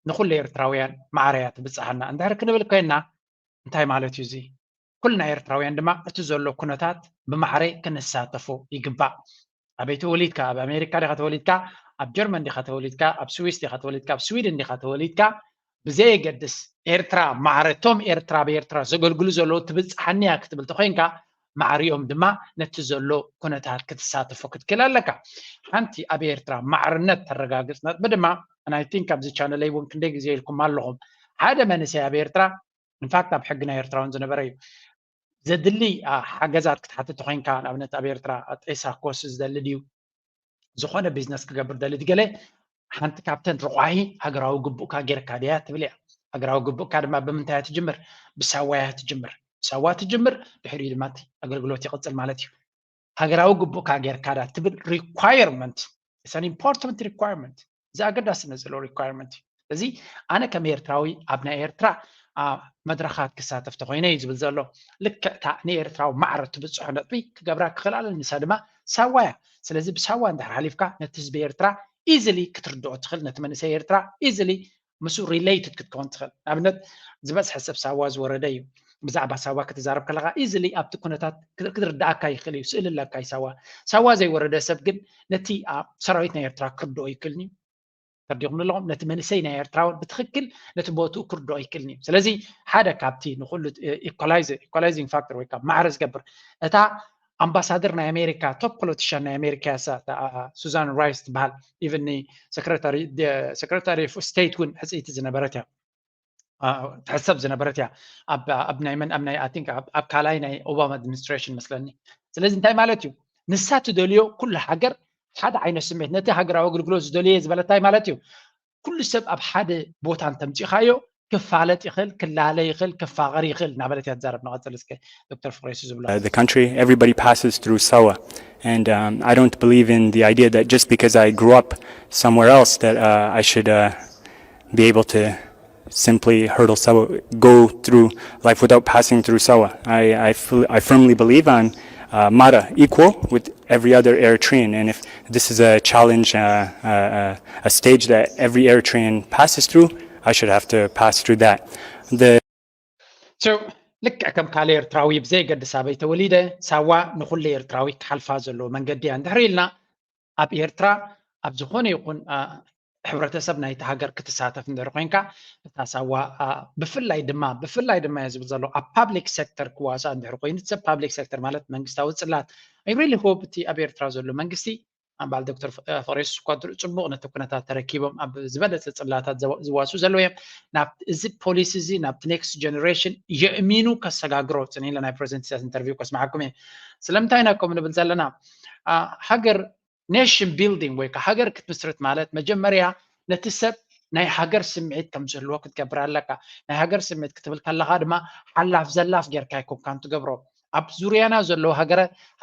ንኩሉ ኤርትራውያን ማዕረ እያ ትብፅሓና እንድሕር ክንብል ኮይና እንታይ ማለት እዩ እዚ ኩልና ኤርትራውያን ድማ እቲ ዘሎ ኩነታት ብማዕረ ክንሳተፎ ይግባእ ኣበይ ተወሊድካ ኣብ ኣሜሪካ ዲካ ተወሊድካ ኣብ ጀርመን ዲካ ተወሊድካ ኣብ ስዊስ ዲካ ተወሊድካ ኣብ ስዊድን ዲካ ተወሊድካ ብዘየገድስ ኤርትራ ማዕረ እቶም ኤርትራ ብኤርትራ ዘገልግሉ ዘለዉ ትብፅሓኒ እያ ክትብል ተኮይንካ ማዕሪኦም ድማ ነቲ ዘሎ ኩነታት ክትሳተፎ ክትክእል ኣለካ ሓንቲ ኣብ ኤርትራ ማዕርነት ተረጋግፅ ነጥቢ ድማ ናይ ቲንክ ኣብዚ ቻነለይ እውን ክንደይ ግዜ ኢልኩም ኣለኹም ሓደ መንእሰይ ኣብ ኤርትራ ኢንፋክት ኣብ ሕጊ ናይ ኤርትራ እውን ዝነበረ እዩ ዘድሊ ሓገዛት ክትሓትት ተኮይንካ ንኣብነት ኣብ ኤርትራ ጤሳ ኮስ ዝደሊ ድዩ ዝኾነ ቢዝነስ ክገብር ደሊ ገለ ሓንቲ ካብተን ርቋሂ ሃገራዊ ግቡእካ ጌርካ ድያ ትብል እያ ሃገራዊ ግቡእካ ድማ ብምንታይ ትጅምር ብሳዋ እያ ትጅምር ሳዋ ትጅምር ድሕሪኡ ድማ ኣገልግሎት ይቕፅል ማለት እዩ ሃገራዊ ግቡእካ ጌርካ ዳ ትብል requirement it's an important requirement እዚ ኣገዳስነት ዘለዎ requirement እዩ እዚ ኣነ ከም ኤርትራዊ ኣብ ናይ ኤርትራ መድረኻት ክሳተፍ ተኮይነ እዩ ዝብል ዘሎ ልክዕታ ንኤርትራዊ ማዕረ ትብፅሖ ነጥቢ ክገብራ ክኽእል ኣለኒ ንሳ ድማ ሳዋ እያ። ስለዚ ብሳዋ እንድሕር ሓሊፍካ ነቲ ህዝቢ ኤርትራ ኢዝሊ ክትርድኦ ትኽእል፣ ነቲ መንእሰይ ኤርትራ ኢዝሊ ምስ relate ክትከውን ትኽእል። ንኣብነት ዝበዝሐ ሰብ ሳዋ ዝወረደ እዩ። ብዛዕባ ሳዋ ክትዛረብ ከለኻ ኢዝሊ ኣብቲ ኩነታት ክትርድኣካ ይኽእል እዩ፣ ስእሊ ኣለካ እዩ ሳዋ። ሳዋ ዘይወረደ ሰብ ግን ነቲ ሰራዊት ናይ ኤርትራ ክርድኦ ይክእልኒ። ተርዲኹም ኣለኹም ነቲ መንእሰይ ናይ ኤርትራውን ብትኽክል ነቲ ቦትኡ ክርድኦ ይክእልኒ እዩ። ስለዚ ሓደ ካብቲ ንኩሉ ኢኳላይዚንግ ፋክተር ወይ ካብ ማዕረ ዝገብር እታ ኣምባሳደር ናይ ኣሜሪካ ቶፕ ፖለቲሽያን ናይ ኣሜሪካ እያ ሱዛን ራይስ ትበሃል። ኢቨን ኒ ሰክረታሪ ኦፍ ስቴት እውን ሕፅይቲ ዝነበረት እያ ትሕሰብ ዝነበረት እያ ኣብ ናይ መን ኣብ ናይ ኣይ ቲንክ ኣብ ካልኣይ ናይ ኦባማ ኣድሚኒስትሬሽን መስለኒ። ስለዚ እንታይ ማለት እዩ? ንሳ ትደልዮ ኩሉ ሃገር ሓደ ዓይነት ስምዒት ነቲ ሃገራዊ ኣገልግሎት ዝደልዮ ዝበለ እንታይ ማለት እዩ? ኩሉ ሰብ ኣብ ሓደ ቦታ እንተምፂኻዮ ክፋለጥ ይኽእል፣ ክላለ ይኽእል፣ ክፋቐር ይኽእል እናበለት እያ ትዛረብ። ንቐፅል እስከ ዶክተር ፍቕሬሱ ዝብሎ። The country, everybody passes through Sawa. And um, I don't believe in the idea that just because I grew up somewhere else that uh, I should uh, be able to simply hurdle Sawa, go through life without passing through Sawa. I, I, feel, I firmly believe I'm uh, Mara, equal with every other Eritrean. And if this is a challenge, uh, uh, a stage that every Eritrean passes through, I should have to pass through that. The So ልክዕ ከም ካልእ ኤርትራዊ ብዘየገድስ ኣበይ ተወሊደ ሳዋ ንኹሉ ኤርትራዊ ክሓልፋ ዘለዎ መንገዲ እያ። እንድሕር ኢልና ኣብ ኤርትራ ኣብ ዝኾነ ይኹን ሕብረተሰብ ናይቲ ሃገር ክትሳተፍ እንድሕር ኮይንካ እታ ሳዋ ብፍላይ ድማ ብፍላይ ድማ እየ ዝብል ዘሎ ኣብ ፓብሊክ ሴክተር ክዋሳእ እንድሕር ኮይኑ ሰብ ፓብሊክ ሴክተር ማለት መንግስታዊ ጽላት I really hope እቲ ኣብ ኤርትራ ዘሎ መንግስቲ ኣምባል ዶክተር ፍሬስ እኳ ጽቡቕ ነቲ ኩነታት ተረኪቦም ኣብ ዝበለጸ ጽላታት ዝዋሱ ዘለዉ እዮም ናብ እዚ ፖሊሲ እዚ ናብቲ ኔክስት ጀነሬሽን የእሚኑ ከሰጋግሮ ጽኒለ ናይ ፕሬዚደንት ኢሳያስ ኢንተርቪው ከስማዓኩም እየ ስለምንታይ ኢና ከምኡ ንብል ዘለና ሃገር ኔሽን ቢልዲንግ ወይ ሃገር ክትምስርት ማለት መጀመርያ ነቲ ሰብ ናይ ሃገር ስምዒት ከም ዝህልዎ ክትገብር ኣለካ ናይ ሃገር ስምዒት ክትብል ከለካ ድማ ሓላፍ ዘላፍ ጌርካ ኣይኮንካን ትገብሮ ኣብ ዙርያና ዘለዉ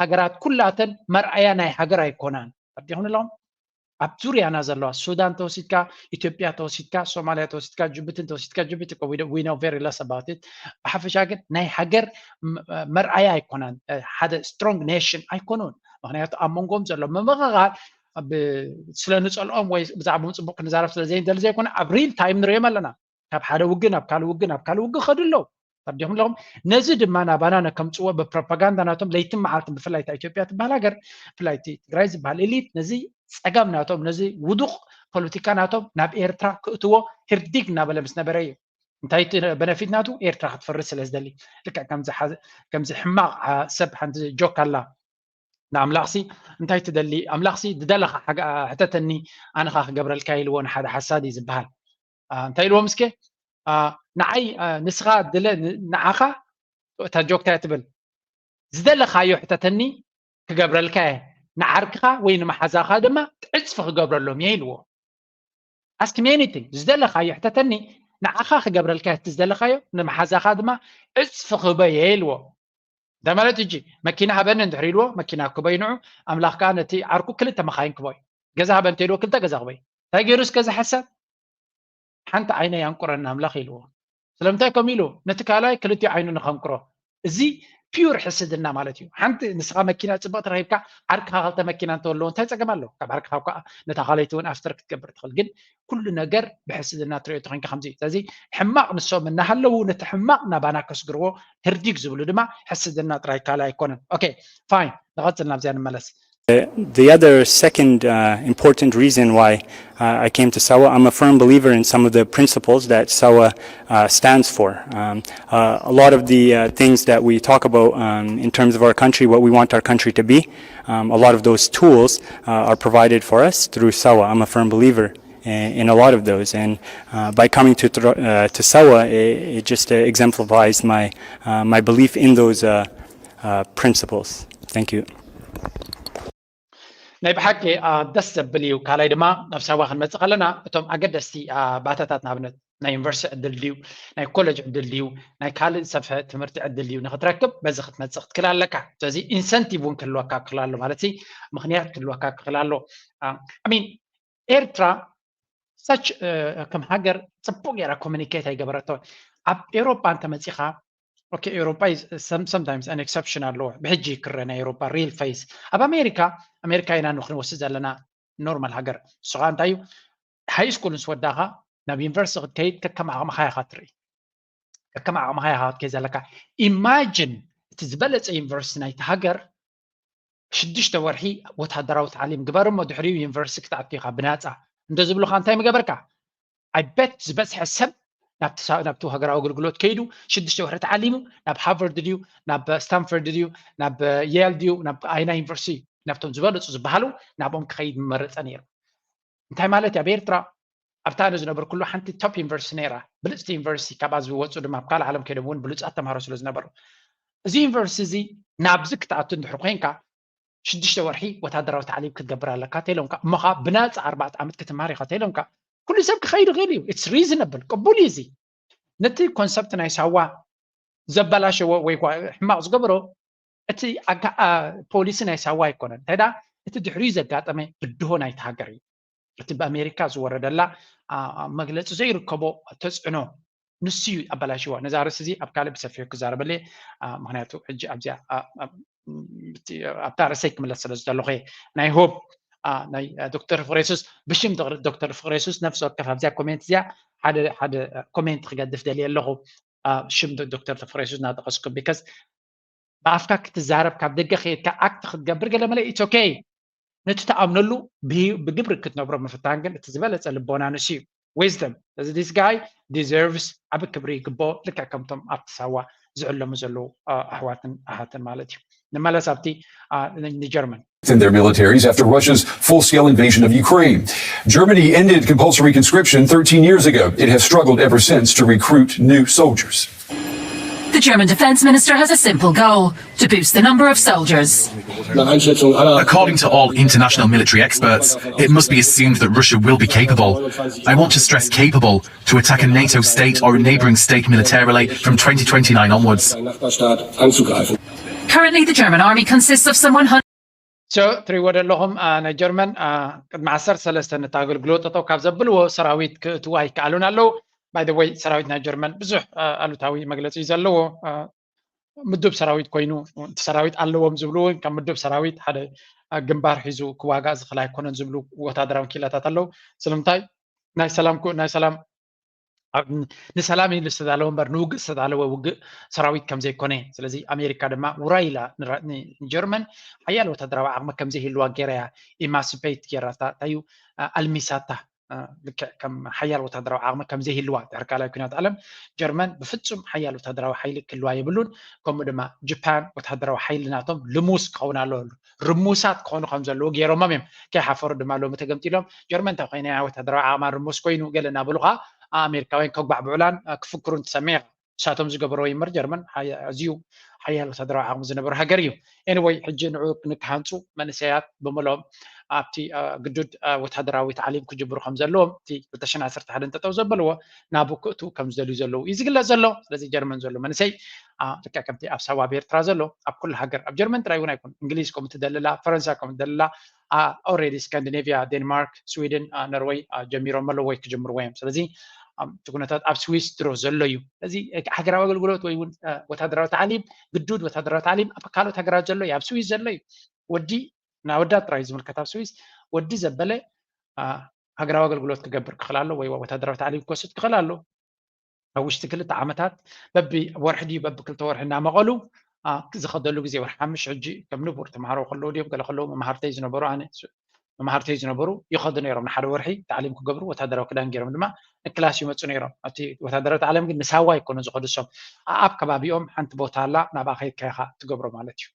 ሃገራት ኩላተን መርኣያ ናይ ሃገር ኣይኮናን ፈዲኹም ኣለኹም ኣብ ዙርያና ዘለዋ ሱዳን ተወሲድካ ኢትዮጵያ ተወሲድካ ሶማልያ ተወሲድካ ጅቡቲ ተወሲድካ ጅቡቲ we know very less about it ብሓፈሻ ግን ናይ ሃገር መርኣያ ኣይኮናን ሓደ ስትሮንግ ኔሽን ኣይኮኑን ምክንያቱ ኣብ መንጎም ዘሎ ምምቕቓል ስለ ንፀልኦም ወይ ብዛዕባኦም ፅቡቅ ክንዛረብ ስለ ዘይንደሊ ዘይኮነ ኣብ ሪል ታይም ንሪኦም ኣለና ካብ ሓደ ውግእ ናብ ካልእ ውግእ ናብ ካልእ ውግእ ከዱ ኣለዉ ተርዲኹም ኣለኹም ነዚ ድማ ናባና ነከምፅዎ ብፕሮፓጋንዳ ናቶም ለይትን መዓልትን ብፍላይ እታ ኢትዮጵያ ትበሃል ሃገር ብፍላይ እቲ ትግራይ ዝበሃል ኤሊት ነዚ ፀገም ናቶም ነዚ ውዱቕ ፖለቲካ ናቶም ናብ ኤርትራ ክእትዎ ህርዲግ እናበለ ምስ ነበረ እዩ እንታይ በነፊት ናቱ ኤርትራ ክትፈርስ ስለ ዝደሊ ልክዕ ከምዚ ሕማቕ ሰብ ሓንቲ ጆክ ኣላ ንኣምላኽሲ እንታይ ትደሊ ኣምላኽሲ ዝደለኻ ሕተተኒ ኣነኻ ክገብረልካ ኢልዎ ንሓደ ሓሳድ እዩ ዝበሃል እንታይ ኢልዎም እስከ ንዓይ ንስኻ ድለ ንዓኻ እታ ጆክታ ትብል ዝደለኻዮ ሕተተኒ ክገብረልካ እየ ንዓርክኻ ወይ ንመሓዛኻ ድማ ዕፅፊ ክገብረሎም እየ ኢልዎ ask me anything ዝደለኻዮ ሕተተኒ ንዓኻ ክገብረልካ እቲ ዝደለኻዮ ንመሓዛኻ ድማ ዕፅፊ ክበየ ኢልዎ እንታይ ማለት እጂ መኪና ሃበኒ እንድሕር ኢልዎ መኪና ክበይ ንዑ ኣምላኽ ከዓ ነቲ ዓርኩ ክልተ መኻይን ክበይ ገዛ ሃበ እንተ ኢልዎ ክልተ ገዛ ክበይ እንታይ ገይሩ እስከ ዝሓሰብ ሓንቲ ዓይነ ያንቁረና ኣምላኽ ኢልዎ ስለምንታይ ከም ኢሉ ነቲ ካልኣይ ክልቲኡ ዓይኑ ንኸንቁሮ እዚ ፒዩር ሕስድና ማለት እዩ ሓንቲ ንስኻ መኪና ፅብቕ ተረኪብካ ዓርክኻ ክልተ መኪና እንተለዎ እንታይ ፀገም ኣለዎ ካብ ዓርክኻ እኳ ነታ ካልኣይቲ እውን ኣፍተር ክትገብር ትኽእል ግን ኩሉ ነገር ብሕስድና ትሪኦ ተኮንካ ከምዚ ስለዚ ሕማቕ ንሶም እናሃለዉ ነቲ ሕማቕ ናባና ከስግርዎ ህርዲግ ዝብሉ ድማ ሕስድና ጥራይ ካልእ ኣይኮነን ኦኬ ፋይን ንቐፅል ናብዚኣ ንመለስ The other second uh, important reason why uh, I came to Sawa, I'm a firm believer in some of the principles that Sawa uh, stands for. Um, uh, a lot of the uh, things that we talk about um, in terms of our country, what we want our country to be, um, a lot of those tools uh, are provided for us through Sawa. I'm a firm believer in, in a lot of those. And uh, by coming to, uh, to Sawa, it, it just uh, exemplifies my, uh, my belief in those uh, uh, principles. Thank you. ናይ ብሓቂ ደስ ዘብል እዩ ካልኣይ ድማ ናብ ሳዋ ክንመፅእ ከለና እቶም ኣገደስቲ ባታታት ንኣብነት ናይ ዩኒቨርሲቲ ዕድል ድዩ ናይ ኮሌጅ ዕድል ድዩ ናይ ካልእ ሰፍሐ ትምህርቲ ዕድል ድዩ ንክትረክብ በዚ ክትመፅእ ክትክእል ኣለካ ስለዚ ኢንሰንቲቭ እውን ክህልወካ ክክእል ኣሎ ማለት ምክንያት ክህልወካ ክክእል ኣሎ ሚን ኤርትራ ሰች ከም ሃገር ፅቡቅ ገይራ ኮሚኒኬት ኣይገበረቶ ኣብ ኤሮጳ እንተመፂኻ okay, ኤውሮጳ sometimes an exception ኣለዎ። ብሕጂ ክረ ናይ ኤውሮጳ real face ኣብ ኣሜሪካ ኣሜሪካ ኢና ንክንወስድ ዘለና ኖርማል ሃገር። ንስኻ እንታይ እዩ ሃይ ስኩል ምስ ወዳኻ ናብ ዩኒቨርሲቲ ክትከይድ ከከም ዓቕምኻ ኢኻ ትርኢ። ከከም ዓቕምኻ ኢኻ ክትከይድ ዘለካ። ኢማጂን እቲ ዝበለፀ ዩኒቨርሲቲ ናይቲ ሃገር ሽዱሽተ ወርሒ ወታደራዊ ታዕሊም ግበር እሞ ድሕሪኡ ዩኒቨርሲቲ ክትኣቱ ኢኻ ብናፃ እንደ ዝብሉኻ እንታይ ምገበርካ? ኣይ ቤት ዝበዝሐ ሰብ ናብቲ ሃገራዊ ኣገልግሎት ከይዱ ሽዱሽተ ወርሒ ተዓሊሙ ናብ ሃርቨርድ ድዩ ናብ ስታንፈርድ ድዩ ናብ የል ድዩ ናብ ኣይና ዩኒቨርሲቲ ናብቶም ዝበለፁ ዝበሃሉ ናብኦም ክኸይድ ምመረፀ ነይሩ። እንታይ ማለት እዩ? ኣብ ኤርትራ ኣብታ ኣነ ዝነበርኩሉ ሓንቲ ቶፕ ዩኒቨርሲቲ ነይራ፣ ብልፅቲ ዩኒቨርሲቲ፣ ካብኣ ዝወፁ ድማ ኣብ ካልእ ዓለም ከይዶም እውን ብሉፃት ተምሃሮ ስለ ዝነበሩ፣ እዚ ዩኒቨርሲቲ እዚ ናብዚ ክትኣቱ እንድሕር ኮይንካ ሽዱሽተ ወርሒ ወታደራዊ ታዕሊም ክትገብር ኣለካ ተኢሎምካ እሞኻ ብናፃ ኣርባዕተ ዓመት ክትምሃር ኢኻ ተኢሎምካ ኩሉ ሰብ ክኸይድ ይኽእል እዩ። ኢትስ ሪዝነብል ቅቡል እዩ። እዚ ነቲ ኮንሰፕት ናይ ሳዋ ዘበላሸዎ ወይ ሕማቕ ዝገበሮ እቲ ፖሊሲ ናይ ሳዋ ኣይኮነን። እንታይ ደኣ እቲ ድሕሪኡ ዘጋጠመ ብድሆ ናይቲ ሃገር እዩ። እቲ ብኣሜሪካ ዝወረደላ መግለፂ ዘይርከቦ ተፅዕኖ ንሱ እዩ ኣበላሽዋ። ነዛ ርእሲ እዚ ኣብ ካልእ ብሰፊሑ ክዛረበለ ምክንያቱ ሕጂ ኣብዚኣ ኣብታ ርእሰይ ክምለስ ስለ ዝደለኹ ናይ ሆፕ ናይ ዶክተር ፍሬሱስ ብሽም ዶክተር ፍሬሱስ ነፍሲ ወከፍ ኣብዚኣ ኮሜንት እዚኣ ሓደ ሓደ ኮሜንት ክገድፍ ደልየ ኣለኹ። ሽም ዶክተር ፍሬሱስ እናጠቀስኩም ቢካዝ ብኣፍካ ክትዛረብ ካብ ደገ ከየድካ ኣክት ክትገብር ገለ መለ ኢትስ ኦኬ። ነቲ ተኣምነሉ ብግብሪ ክትነብሮ ምፍታን ግን እቲ ዝበለፀ ልቦና ንሱ እዩ። ዊዝደም እዚ this guy deserves ዓብ ክብሪ ይግብኦ ልክዕ ከምቶም ኣብቲ ሳዋ ዝዕለሙ ዘለዉ ኣሕዋትን ኣሓትን ማለት እዩ። ንመለስ ኣብቲ ንጀርመን in their militaries after Russia's full scale invasion of Ukraine. Germany ended compulsory conscription thirteen years ago. It has struggled ever since to recruit new soldiers. The German defense minister has a simple goal to boost the number of soldiers. According to all international military experts, it must be assumed that Russia will be capable. I want to stress capable to attack a NATO state or a neighbouring state militarily from twenty twenty-nine onwards. Currently, the German army consists of some one hundred. So ትሪእዎ ዘለኹም ናይ ጀርመን ቅድሚ ዓሰርተ ሰለስተ ነቲ ኣገልግሎት ጠጠው ካብ ዘብልዎ ሰራዊት ክእትዉ ኣይከኣሉን ኣለዉ። By the way ሰራዊት ናይ ጀርመን ብዙሕ ኣሉታዊ መግለፂ እዩ ዘለዎ። ምዱብ ሰራዊት ኮይኑ እቲ ሰራዊት ኣለዎም ዝብሉ እውን ካብ ምዱብ ሰራዊት ሓደ ግንባር ሒዙ ክዋጋእ ዝኽእል ኣይኮነን ዝብሉ ወታደራዊ ክኢላታት ኣለዉ። ስለምንታይ ናይ ሰላም ናይ ሰላም ንሰላም ኢሉ ዝተዳለወ እምበር ንውግእ ዝተዳለወ ውግእ ሰራዊት ከም ዘይኮነ። ስለዚ ኣሜሪካ ድማ ውራይ ኢላ ንጀርመን ሓያል ወታደራዊ ዓቕሚ ከም ዘይህልዋ ገይራ እያ ኢማሲፔት ገይራታ እንታይ እዩ ኣልሚሳታ። ልክዕ ከም ሓያል ወታደራዊ ዓቕሚ ከም ዘይህልዋ ድሕሪ ካልኣይ ኩናት ዓለም ጀርመን ብፍጹም ሓያል ወታደራዊ ሓይሊ ክህልዋ የብሉን። ከምኡ ድማ ጅፓን ወታደራዊ ሓይሊ ናቶም ልሙስ ክኸውን ኣለዎ። ርሙሳት ክኾኑ ከም ዘለዉ ገይሮሞም እዮም። ከይሓፈሩ ድማ ሎሚ ተገምጢሎም ጀርመን እንታይ ኮይና እያ ወታደራዊ ዓቕማ ርሙስ ኮይኑ ገለ እናበሉ ከዓ ኣሜሪካውያን ከጓዕብዑላን ክፍክሩን ትሰምዕ ኢኻ። ንሳቶም ዝገበርዎ ይምር ጀርመን ኣዝዩ ሓያል ወታደራዊ ዓቕሚ ዝነበሩ ሃገር እዩ። ኤኒወይ ሕጂ ንዑ ንክሃንፁ መንእሰያት ብምሎም ኣብቲ ግዱድ ወታደራዊ ታዕሊም ክጅምሩ ከም ዘለዎም እቲ ክልተ ሽሕን ዓሰርተ ሓደን ጠጠው ዘበልዎ ናብኡ ክእትዉ ከም ዝደልዩ ዘለዉ እዩ ዝግለፅ ዘሎ። ስለዚ ጀርመን ዘሎ መንእሰይ ልክዕ ከምቲ ኣብ ሳዋ ኣብ ኤርትራ ዘሎ ኣብ ኩሉ ሃገር ኣብ ጀርመን ጥራይ እውን ኣይኮን እንግሊዝ ከም ትደልላ ፈረንሳ ከም ትደልላ ኦሬዲ ስካንዲኔቪያ ዴንማርክ ስዊድን ኖርወይ ጀሚሮም ኣለዎ ወይ ክጅምርዎ እዮም። ስለዚ እቲ ኩነታት ኣብ ስዊስ ድሮ ዘሎ እዩ። ስለዚ ሃገራዊ ኣገልግሎት ወይ እውን ወታደራዊ ታዕሊም ግዱድ ወታደራዊ ታዕሊም ኣብ ካልኦት ሃገራት ዘሎ እዩ ኣብ ስዊስ ዘሎ እዩ። ወዲ ንኣወዳት ጥራይ ዝምልከት ኣብ ስዊስ ወዲ ዘበለ ሃገራዊ ኣገልግሎት ክገብር ክኽእል ኣሎ ወይ ወታደራዊ ታዕሊም ክወስድ ክኽእል ኣሎ። ኣብ ውሽጢ ክልተ ዓመታት በቢ ወርሒ ድዩ በቢ ክልተ ወርሒ እናመቐሉ ዝኸደሉ ግዜ ወርሒ ሓምሽ ሕጂ ከም ንቡር ተምሃሮ ከለዉ ድዮም ገለ ከለዉ መምሃርተይ ዝነበሩ ኣነ መምሃርተይ ዝነበሩ ይኸዱ ነይሮም ንሓደ ወርሒ ታዕሊም ክገብሩ ወታደራዊ ክዳን ገይሮም ድማ ንክላስ ይመፁ ነይሮም። ኣብቲ ወታደራዊ ታዕሊም ግን ንሳዋ ይኮኑ ዝኸዱ እሶም ኣብ ከባቢኦም ሓንቲ ቦታ ኣላ ናብኣ ከይድካ ኢኻ ትገብሮ ማለት እዩ።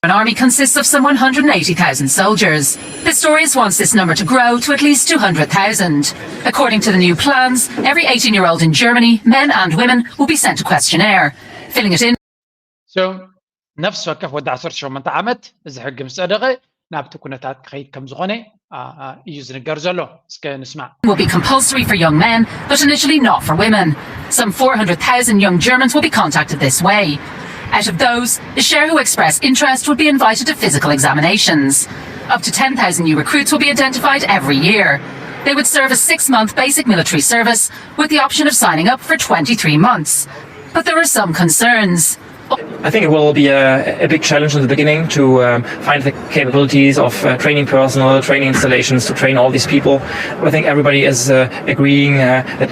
An army consists of some one hundred and eighty thousand soldiers. Pistorius wants this number to grow to at least two hundred thousand. According to the new plans, every eighteen year old in Germany, men and women, will be sent a questionnaire, filling it in. So ነፍሲ ወከፍ ወዲ ዓሰርተ ሸሞንተ ዓመት እዚ ሕጊ ምስ ጸደቐ ናብቲ ኩነታት ክኸይድ ከም ዝኾነ እዩ ዝንገር ዘሎ። እስከ ንስማዕ። Will be compulsory for young men, but initially not for women. Some four hundred thousand young Germans will be contacted this way. Out of those, the share who express interest would be invited to physical examinations. Up to ten thousand new recruits will be identified every year. They would serve a six month basic military service with the option of signing up for twenty-three months. But there are some concerns. I think it will be a, a big challenge in the beginning to um, find the capabilities of uh, training personnel, training installations to train all these people. I think everybody is uh, agreeing uh, that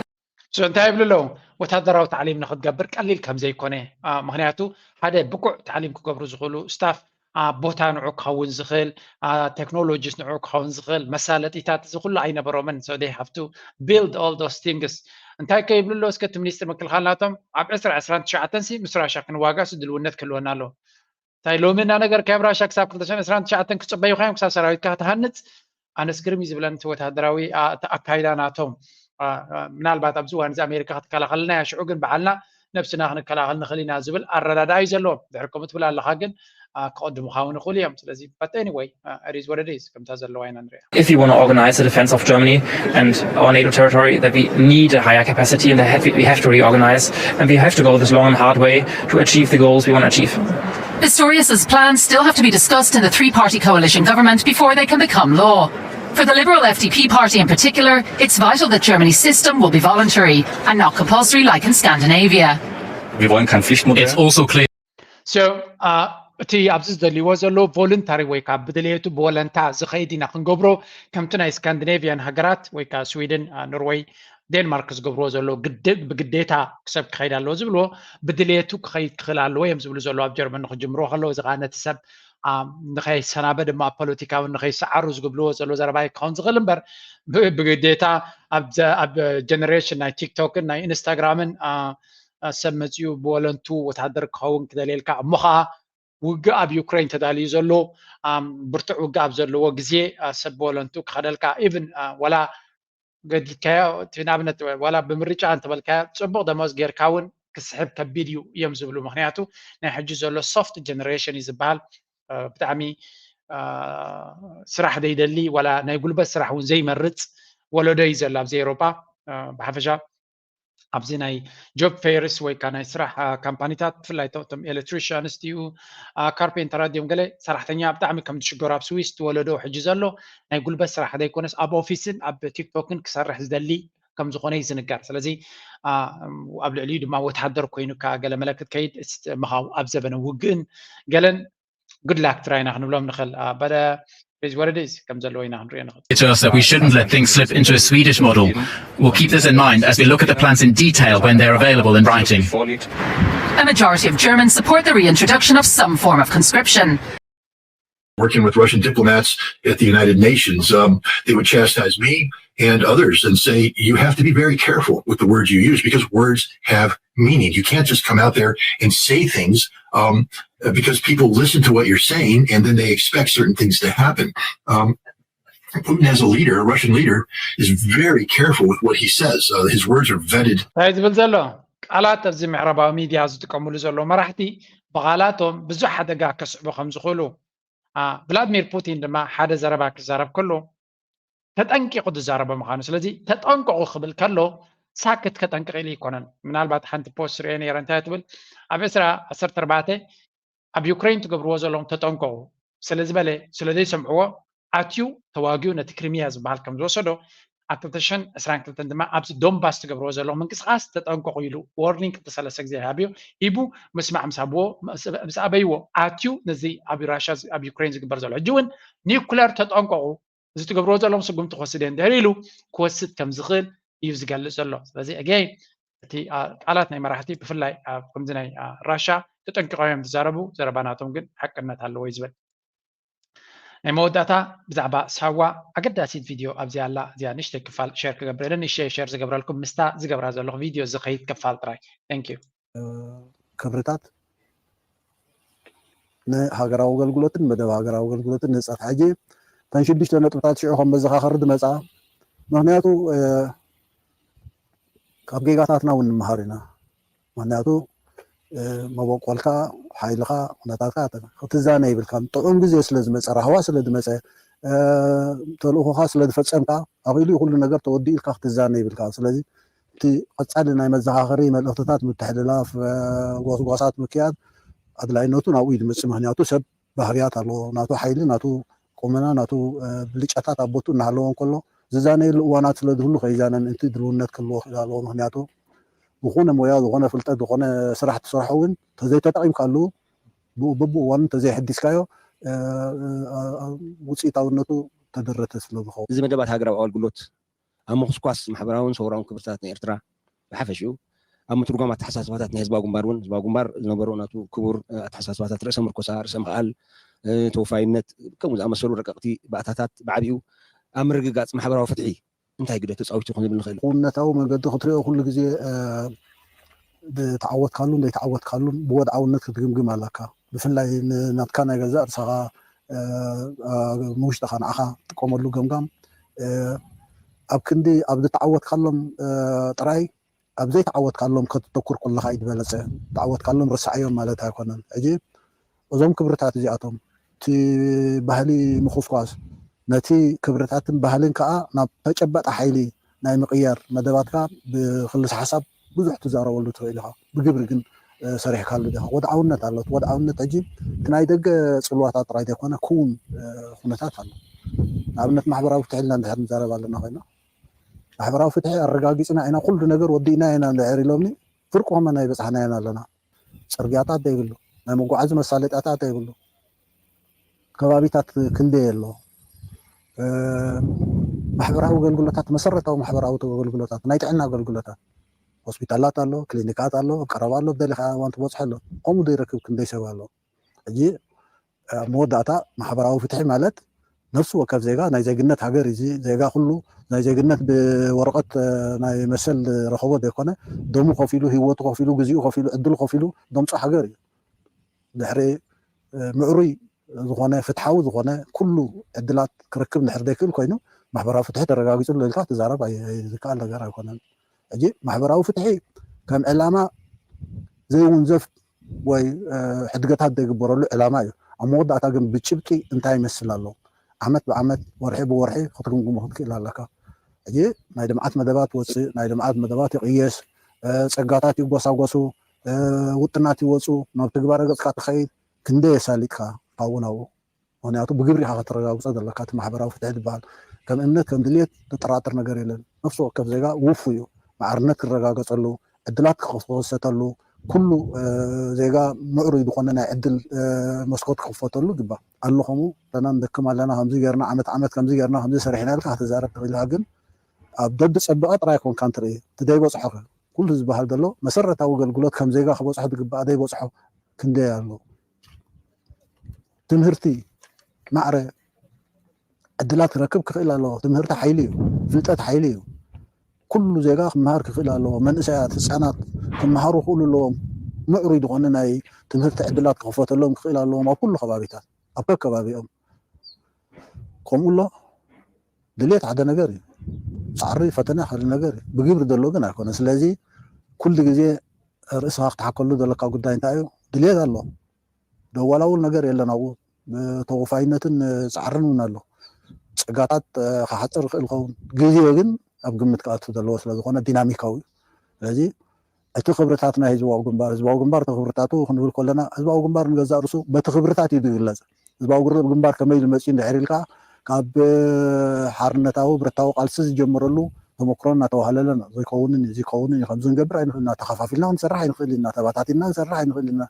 So እንታይ ይብሉ ኣለዉ? ወታደራዊ ታዕሊም ንክትገብር ቀሊል ከም ዘይኮነ፣ ምክንያቱ ሓደ ብቁዕ ታዕሊም ክገብሩ ዝኽእሉ ስታፍ ቦታ ንዑ ክኸውን ዝኽእል፣ ቴክኖሎጂስ ንዑ ክኸውን ዝኽእል፣ መሳለጢታት፣ እዚ ኩሉ ኣይነበሮምን። So they have to build all those things። እንታይ ከ ይብሉ ኣለዉ? እስከ እቲ ሚኒስትር ምክልኻል ናቶም ኣብ ዕስራ ዕስራን ትሽዓተን ሲ ምስ ራሻ ክንዋጋእ ድልውነት ክህልወና ኣለዎ። እንታይ ሎሚ እናነገርካዮም ራሻ ክሳብ ክልተ ሽሕን ዕስራን ትሽዓተን ክፅበዩኻዮም ክሳብ ሰራዊትካ ክትሃንፅ ኣነስ ግርም እዩ ዝብለኒ እቲ ወታደራዊ ኣካይዳ ናቶም። ምናልባት ኣብዚ እዋን እዚ ኣሜሪካ ክትከላኸልና እያ፣ ሽዑ ግን በዓልና ነብስና ክንከላኸል ንኽእል ኢና ዝብል ኣረዳድኣ እዩ ዘለዎም። ድሕሪ ከምኡ ትብል ኣለኻ ግን ክቐድሙኻ እውን ይኽእሉ እዮም። ስለዚ but anyway, it is what it is። ከምታ ዘለዋ ኢና ንሪኣ። If we want to organize the defense of Germany and our NATO territory, that we need a higher capacity and that we have to reorganize and we have to go this long and hard way to achieve the goals we want to achieve. Pistorius's plans still have to be discussed in the three party coalition government before they can become law. For the Liberal F D P party in particular, it's vital that Germany's system will be voluntary and not compulsory like in Scandinavia. Wir wollen kein Pflichtmodell. It's also clear. So እቲ ኣብዚ ዝደልይዎ ዘለዉ voluntary ወይ ከዓ ብድልየቱ ብወለንታ ዝኸይድ ኢና ክንገብሮ፣ ከምቲ ናይ ስካንዲኔቪያን ሃገራት ወይ ከዓ ስዊድን፣ ኖርወይ፣ ዴንማርክ ዝገብርዎ ዘለዉ ብግዴታ ክሰብ ክኸይድ ኣለዎ ዝብልዎ፣ ብድልየቱ ክኸይድ ክኽእል ኣለዎ እዮም ዝብሉ ዘለዉ ኣብ ጀርመን ንክጅምርዎ ከለዉ። እዚ ከዓ ነቲ ሰብ ንኸይሰናበ ድማ ኣብ ፖለቲካዊ ንኸይሰዓሩ ዝግብልዎ ዘሎ ዘረባ ክኸውን ዝኽእል እምበር፣ ብግዴታ ኣብ ጀነሬሽን ናይ ቲክቶክን ናይ ኢንስታግራምን ሰብ መፂኡ ብወለንቱ ወታደር ክኸውን ክደልየልካ፣ እሞ ከዓ ውግእ ኣብ ዩክሬን ተዳልዩ ዘሎ፣ ብርቱዕ ውግእ ኣብ ዘለዎ ግዜ ሰብ ብወለንቱ ክኸደልካ፣ ኢቭን ዋላ ገዲድካዮ፣ እቲ ንኣብነት ዋላ ብምርጫ እንተበልካዮ ፅቡቕ ደሞዝ ጌርካ እውን ክስሕብ ከቢድ እዩ እዮም ዝብሉ። ምክንያቱ ናይ ሕጂ ዘሎ ሶፍት ጀነሬሽን እዩ ዝበሃል። ብጣዕሚ ስራሕ ዘይደሊ፣ ዋላ ናይ ጉልበት ስራሕ እውን ዘይመርፅ ወለዶ እዩ ዘሎ ኣብዚ ኤውሮጳ ብሓፈሻ። ኣብዚ ናይ ጆብ ፌርስ ወይ ከዓ ናይ ስራሕ ካምፓኒታት፣ ብፍላይ እቶም ኤሌክትሪሽያንስ ድዩ፣ ካርፔንተራት ድዮም፣ ገለ ሰራሕተኛ ብጣዕሚ ከም ዝሽገሩ ኣብ ስዊስ እቲ ወለዶ ሕጂ ዘሎ ናይ ጉልበት ስራሕ ዘይኮነስ ኣብ ኦፊስን ኣብ ቲክቶክን ክሰርሕ ዝደሊ ከም ዝኾነ እዩ ዝንገር። ስለዚ ኣብ ልዕሊኡ ድማ ወታደር ኮይኑ ከዓ ገለ መለ ክትከይድ ምኻው ኣብ ዘበነ ውግእን ገለን good luck ጥራይ ኢና ክንብሎም ንኽእል። But it is what it is። ከም ዘለዎ ኢና ክንሪኦ ንኽእል። It us that we shouldn't let things slip into a Swedish model. We'll keep this in mind as we look at the plans in detail when they're available in writing. A majority of Germans support the reintroduction of some form of conscription. Working with Russian diplomats at the United Nations, um, they would chastise me and others and say, "You have to be very careful with the words you use because words have meaning. You can't just come out there and say things um, because people listen to what you're saying and then they expect certain things to happen." Um, Putin, as a leader, a Russian leader, is very careful with what he says. Uh, his words are vetted. እንታይ ዝብል ዘሎ? ቃላት ኣብዚ ምዕራባዊ ሚድያ ዝጥቀምሉ ዘሎ መራሕቲ ብቓላቶም ብዙሕ ሓደጋ ከስዕቡ ከም ዝኽእሉ ቭላድሚር ፑቲን ድማ ሓደ ዘረባ ክዛረብ ከሎ ተጠንቂቑ ዝዛረቦ ምዃኑ። ስለዚ ተጠንቀቑ ክብል ከሎ ሳክት ከጠንቅቕ ኢሉ ኣይኮነን። ምናልባት ሓንቲ ፖስት ርእየ ነይረ። እንታይ ትብል? ኣብ ዕስራ ዓሰርተ ኣርባዕተ ኣብ ዩክሬን ትገብርዎ ዘለኹም ተጠንቀቑ ስለ ዝበለ ስለ ዘይሰምዕዎ ኣትዩ ተዋጊኡ ነቲ ክሪሚያ ዝበሃል ከም ዝወሰዶ፣ ኣብ ክልተ ሽሕን ዕስራን ክልተን ድማ ኣብዚ ዶንባስ ትገብርዎ ዘለኹም ምንቅስቃስ ተጠንቀቑ ኢሉ ዋርኒንግ ክልተ ሰለስተ ግዜ ሃብዮ ሂቡ ምስማዕ ምስ ሃብዎ ምስ ኣበይዎ ኣትዩ ነዚ ኣብ ራሽያ ኣብ ዩክሬን ዝግበር ዘሎ ሕጂ እውን ኒኩለር ተጠንቀቑ እዚ ትገብርዎ ዘለኹም ስጉምቲ ክወስድ እየ እንድሕር ኢሉ ክወስድ ከም ዝኽእል እዩ ዝገልፅ ዘሎ። ስለዚ ኣገይ እቲ ቃላት ናይ መራሕቲ ብፍላይ ኣብ ከምዚ ናይ ራሻ ተጠንቂቖም እዮም ዝዛረቡ፣ ዘረባ ናቶም ግን ሓቅነት ኣለዎ እዩ ዝብል። ናይ መወዳእታ ብዛዕባ ሳዋ ኣገዳሲት ቪድዮ ኣብዚኣ ኣላ። እዚኣ ንእሽተይ ክፋል ሸር ክገብረልን ንእሽተይ ሸር ዝገብረልኩም ምስታ ዝገብራ ዘለኹ ቪድዮ ዝኸይድ ክፋል ጥራይ። Thank you። ክብርታት ንሃገራዊ ኣገልግሎትን መደብ ሃገራዊ ኣገልግሎትን ንህፃት ሕጂ እተን ሽዱሽተ ነጥብታት ሽዑ ከም መዘኻኸሪ ዝመፃ ምክንያቱ ካብ ጌጋታትና እውን ንምሃር ኢና። ምክንያቱ መበቆልካ፣ ሓይልኻ፣ ኩነታትካ ክትዛነ ይብልካ። ጥዑም ግዜ ስለ ዝመፀ፣ ራህዋ ስለ ዝመፀ፣ ተልእኾኻ ስለ ዝፈፀምካ፣ ኣኺሉ ኩሉ ነገር ተወዲኡ ኢልካ ክትዛነ ይብልካ። ስለዚ እቲ ቀፃሊ ናይ መዘኻኸሪ መልእኽትታት ምትሕልላፍ፣ ጎስጓሳት ምክያድ ኣድላይነቱ ናብኡ እዩ ዝመፅእ። ምክንያቱ ሰብ ባህርያት ኣለዎ። ናቱ ሓይሊ፣ ናቱ ቁመና፣ ናቱ ብልጫታት ኣብ ቦትኡ እናሃለዎ እንከሎ ዝዛነየሉ እዋናት ስለ ዝህሉ ከይዛነ ምእንቲ ድልውነት ክህልዎ ክእል ኣለዎ። ምክንያቱ ዝኾነ ሞያ፣ ዝኾነ ፍልጠት፣ ዝኾነ ስራሕ ትሰርሖ እውን ተዘይተጠቒምካሉ፣ ብኡ በብእዋኑ ተዘይሐዲስካዮ ውፅኢታውነቱ ተደረተ ስለ ዝኸውን። እዚ መደባት ሃገራዊ ኣገልግሎት ኣብ ምኹስኳስ ማሕበራውን ሰውራውን ክብርታት ናይ ኤርትራ ብሓፈሽኡ ኣብ ምትርጓም ኣተሓሳስባታት ናይ ህዝባዊ ግንባር እውን፣ ህዝባዊ ግንባር ዝነበሮ ናቱ ክቡር ኣተሓሳስባታት፣ ርእሰ ምርኮሳ፣ ርእሰ ምኽኣል፣ ተወፋይነት፣ ከምኡ ዝኣመሰሉ ረቀቕቲ ባእታታት ብዓቢኡ ኣብ ምርግጋጽ ማሕበራዊ ፍትሒ እንታይ ግደ ተጻዊቱ ክንብል ንኽእል? ክውንነታዊ መገዲ ክትሪኦ ኩሉ ግዜ ብተዓወትካሉን ዘይተዓወትካሉን ብወድዓውነት ክትግምግም ኣለካ። ብፍላይ ናትካ ናይ ገዛእ ርእስኻ፣ ንውሽጥኻ ንዓኻ ትጥቀመሉ ገምጋም ኣብ ክንዲ ኣብ ዝተዓወትካሎም ጥራይ ኣብ ዘይተዓወትካሎም ከተተኩር ከለኻ እዩ ዝበለጸ። ተዓወትካሎም ርሳዓዮም ማለት ኣይኮነን። ሕጂ እዞም ክብርታት እዚኣቶም፣ እቲ ባህሊ ምኹስኳስ፣ ነቲ ክብርታትን ባህልን ከኣ ናብ ተጨበጠ ሓይሊ ናይ ምቕያር መደባትካ ብክልስ ሓሳብ ብዙሕ ትዛረበሉ ትኽእል ኢኻ። ብግብሪ ግን ሰሪሕካሉ ዲኻ? ወድዓውነት ኣሎ። እቲ ወድዓውነት ሕጂ እቲ ናይ ደገ ጽልዋታት ጥራይ ዘይኮነ ክውን ኩነታት ኣሎ። ንኣብነት ማሕበራዊ ፍትሒ ኢልና እንድሕር ንዛረብ ኣለና ኮይና፣ ማሕበራዊ ፍትሒ ኣረጋጊጽና ኢና፣ ኩሉ ነገር ወዲእና ኢና እንድሕር ኢሎምኒ፣ ፍርቆም ኣይበጻሕናዮን ኣለና። ጽርግያታት ዘይብሉ፣ ናይ መጓዓዚ መሳለጥያታት ዘይብሉ ከባቢታት ክንደይ ኣሎ። ማሕበራዊ ኣገልግሎታት፣ መሰረታዊ ማሕበራዊ ኣገልግሎታት፣ ናይ ጥዕና ኣገልግሎታት፣ ሆስፒታላት ኣሎ፣ ክሊኒካት ኣሎ፣ ኣብ ቀረባ ኣሎ፣ ብደሊኻ እዋን ትበጽሖ ኣሎ። ከምኡ ዘይረክብ ክንደይ ሰብ ኣሎ። ሕጂ ኣብ መወዳእታ ማሕበራዊ ፍትሒ ማለት ነፍሲ ወከፍ ዜጋ ናይ ዜግነት ሃገር እዩ። እዚ ዜጋ ኩሉ ናይ ዜግነት ብወረቐት ናይ መሰል ዝረኸቦ ዘይኮነ፣ ደሙ ከፊሉ፣ ህይወቱ ከፊሉ፣ ግዚኡ ከፊሉ፣ ዕድሉ ከፊሉ ደምጾ ሃገር እዩ። ድሕሪ ምዕሩይ ዝኾነ፣ ፍትሓዊ ዝኾነ ኩሉ ዕድላት ክረክብ እንድሕር ዘይክእል ኮይኑ፣ ማሕበራዊ ፍትሒ ተረጋጊጽሉ ኢልካ ትዛረብ ኣይ-፣ ኣይ-፣ ዝከኣል ነገር ኣይኮነን። ሕጂ ማሕበራዊ ፍትሒ ከም ዕላማ ዘይውንዘፍ ወይ ሕድገታት ዘይግበረሉ ዕላማ እዩ። ኣብ መወዳእታ ግን ብጭብጢ እንታይ ይመስል ኣሎ? ዓመት ብዓመት፣ ወርሒ ብወርሒ ክትግምግሞ ክትክእል ኣለካ። ሕጂ ናይ ልምዓት መደባት ወፅእ፣ ናይ ልምዓት መደባት ይቕየስ፣ ጸጋታት ይጎሳጎሱ፣ ውጥናት ይወፁ፣ ናብ ትግባረ ገፅካ ትኸይድ፣ ክንደይ የሳሊጥካ ካብኡ ናብኡ? ምኽንያቱ ብግብሪ ኢኻ ከተረጋግጾ ዘለካ። እቲ ማሕበራዊ ፍትሒ ዝበሃል ከም እምነት ከም ድልየት ዘጠራጥር ነገር የለን። ነፍሲ ወከፍ ዜጋ ውፉይ እዩ። ማዕርነት ክረጋገጸሉ፣ ዕድላት ክኽፈተሉ፣ ኩሉ ዜጋ ምዕሩይ ዝኾነ ናይ ዕድል መስኮት ክኽፈተሉ ይግባእ። ኣሎ ከምኡ ኣለና ንደክም ኣለና፣ ከምዚ ጌርና ዓመት ዓመት ከምዚ ጌርና ከምዚ ሰሪሕና ኢልካ ክትዛረብ ትኽእል ኢኻ። ግን ኣብ ደዲ ጸብቐ ጥራይ ኮንካን ትርኢ እቲ ዘይበጽሖ ኩሉ ዝበሃል ዘሎ መሰረታዊ ኣገልግሎት ከም ዜጋ ክበጽሖ ዝግባእ ዘይበጽሖ ክንደይ ኣሎ? ትምህርቲ ማዕረ ዕድላት ክረክብ ክኽእል ኣለዎ። ትምህርቲ ሓይሊ እዩ፣ ፍልጠት ሓይሊ እዩ። ኩሉ ዜጋ ክመሃር ክኽእል ኣለዎ። መንእሰያት፣ ህፃናት ክመሃሩ ክኽእሉ ኣለዎም። ምዕሩይ ዝኾነ ናይ ትምህርቲ ዕድላት ክኽፈተሎም ክኽእል ኣለዎም ኣብ ኩሉ ከባቢታት፣ ኣብ ከከባቢኦም። ከምኡ ኣሎ ድሌት ሓደ ነገር እዩ። ጻዕሪ ፈተነ ሓደ ነገር እዩ። ብግብሪ ዘሎ ግን ኣይኮነ። ስለዚ ኩሉ ግዜ ርእስኻ ክትሓከሉ ዘለካ ጉዳይ እንታይ እዩ? ድሌት ኣሎ። ደዋላውል ነገር የለን ኣብኡ። ተወፋይነትን ጻዕርን እውን ኣሎ። ጸጋታት ክሓጽር ይኽእል ይኸውን። ግዜ ግን ኣብ ግምት ክኣቱ ዘለዎ ስለ ዝኾነ ዲናሚካዊ እዩ። ስለዚ እቲ ክብርታት ናይ ህዝባዊ ግንባር፣ ህዝባዊ ግንባር እቲ ክብርታቱ ክንብል ከለና፣ ህዝባዊ ግንባር ንገዛእ ርእሱ በቲ ክብርታት እዩ ዝግለጽ። ህዝባዊ ግር-፣ ግንባር ከመይ ኢሉ መጺኡ እንድሕር ኢልካ፣ ካብ ሓርነታዊ ብረታዊ ቃልሲ ዝጀመረሉ ተመክሮ እናተዋህለለ ነው። ዘይከውንን እዩ፣ ዘይከውንን እዩ፣ ከምዚ ክንገብር ኣይንኽእል ኢና፣ ተኸፋፊልና ክንሰርሕ ኣይንኽእል ኢና፣ ተባታቲና ክንሰርሕ ኣይንኽእል ኢና፣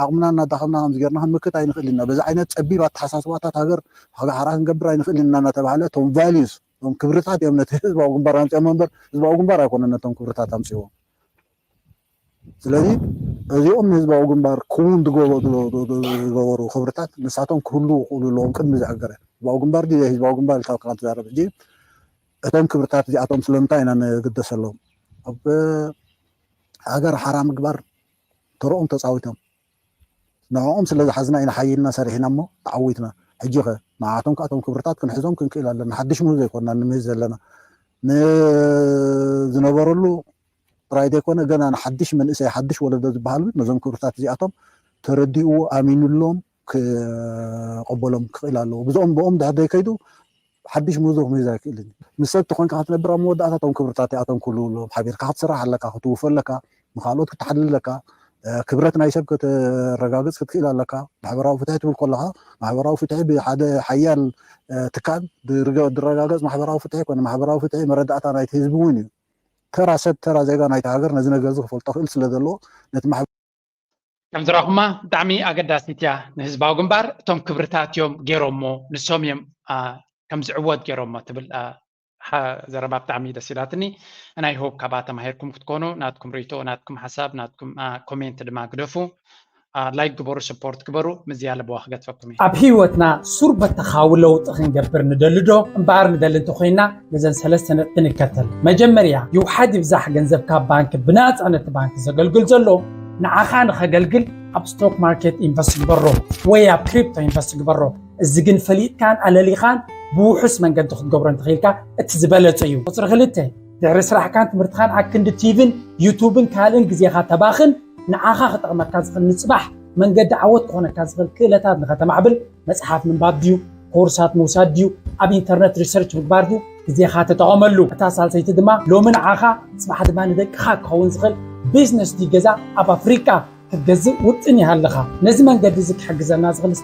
ዓቕምና እናዳኸምና ከምዚ ጌርና ክንምክት ኣይንኽእል ኢና፣ በዚ ዓይነት ጸቢብ ኣተሓሳስባታት ሃገር ሓራ ክንገብር ኣይንኽእል ኢና እናተባህለ፣ እቶም ቫልዩስ፣ እቶም ክብርታት እዮም ነቲ ህዝባዊ ግንባር ኣምጺኦም እምበር ህዝባዊ ግንባር ኣይኮነን ነቶም ክብርታት ኣምጺዎ። ስለዚ እዚኦም ንህዝባዊ ግንባር ክውን ዝገበ-፣ ዝገበሩ ክብርታት ንሳቶም ክህልዉ ክኽእሉ ኣለዎም ቅድሚ ዝኣገረ። ህዝባዊ ግንባር ድዩ ህዝባዊ ግንባር ኢልካ ክትዛረብ። ሕጂ እቶም ክብርታት እዚኣቶም ስለምንታይ ኢና ንግደሰሎም? ኣብ ሃገር ሓራ ምግባር ተረኦም ተጻዊቶም። ንዕኦም ስለ ዝሓዝና ኢና ሓይልና ሰሪሕና እሞ ተዓዊትና። ሕጂ ኸ ንዓቶም ከ እቶም ክብርታት ክንሕዞም ክንክእል ኣለና። ሓድሽ ምህዞ ኣይኮንና ንምህዝ ዘለና። ንዝነበረሉ ጥራይ ዘይኮነ ገና ንሓድሽ መንእሰይ ሓድሽ ወለዶ ዝበሃል እውን ነዞም ክብርታት እዚኣቶም ተረዲእዎ ኣሚኑሎም ክቐበሎም ክኽእል ኣለዎ። ብዝኦም ብኦም ድሕር ዘይከይዱ ሓድሽ ምህዞ ክምህዝ ኣይክእልን እዩ። ምስ ሰብ ተኾይንካ ክትነብር ኣብ መወዳእታ እቶም ክብርታት እዚኣቶም ክህልዉ ኣለዎም። ሓቢርካ ክትስራሕ ኣለካ፣ ክትውፎ ኣለካ፣ ንኻልኦት ክትሓልል ኣለካ፣ ክብረት ናይ ሰብ ከተረጋግጽ ክትክእል ኣለካ። ማሕበራዊ ፍትሒ ትብል ከለኻ ማሕበራዊ ፍትሒ ብሓደ ሓያል ትካል ዝረጋገጽ ማሕበራዊ ፍትሒ ኮነ ማሕበራዊ ፍትሒ መረዳእታ ናይቲ ህዝቢ እውን እዩ። ተራ ሰብ፣ ተራ ዜጋ ናይቲ ሃገር ነዚ ነገር እዚ ክፈልጦ ክእል ስለ ዘለዎ፣ ነቲ ማሕበ- ከም ዝረኹማ ብጣዕሚ ኣገዳሲት እያ ንህዝባዊ ግንባር። እቶም ክብርታት እዮም ገይሮሞ፣ ንሶም እዮም ከም ዝዕወት ገይሮሞ ትብል ዘረባ ብጣዕሚ ደስ ኢላትኒ። ናይ ሆፕ ካብኣ ተማሂርኩም ክትኮኑ፣ ናትኩም ርእቶ፣ ናትኩም ሓሳብ፣ ናትኩም ኮሜንት ድማ ግደፉ። ላይክ ግበሩ፣ ሰፖርት ግበሩ። ምዝያ ለበዋ ክገጥፈኩም እዩ። ኣብ ህይወትና ሱር በተኻዊ ለውጢ ክንገብር ንደሊ ዶ? እምበኣር ንደሊ እንተኮይና ነዘን ሰለስተ ነጥቢ ንከተል። መጀመርያ ይውሓድ ይብዛሕ ገንዘብ ካብ ባንክ ብናፃ ነቲ ባንክ ዘገልግል ዘሎ ንዓኻ ንኸገልግል ኣብ ስቶክ ማርኬት ኢንቨስት ግበሮ ወይ ኣብ ክሪፕቶ ኢንቨስት ግበሮ። እዚ ግን ፈሊጥካን ኣለሊኻን ብውሑስ መንገዲ ክትገብሮ እንተኽኢልካ እቲ ዝበለፀ እዩ። ቁፅሪ ክልተ ድሕሪ ስራሕካን ትምህርትኻን ኣክንዲ ቲቪን ዩቱብን ካልእን ግዜኻ ተባኽን ንዓኻ ክጠቕመካ ዝኽእል ንፅባሕ መንገዲ ዓወት ክኾነካ ዝኽእል ክእለታት ንኸተማዕብል መፅሓፍ ምንባብ ድዩ ኮርሳት ምውሳድ ድዩ ኣብ ኢንተርነት ሪሰርች ምግባር ድዩ ግዜኻ ተጠቐመሉ። እታ ሳልሰይቲ ድማ ሎሚ ንዓኻ ፅባሕ ድማ ንደቅኻ ክኸውን ዝኽእል ቢዝነስ ድዩ ገዛ ኣብ ኣፍሪቃ ክትገዝእ ውጥን ይሃለኻ። ነዚ መንገዲ እዚ ክሕግዘና ዝኽእል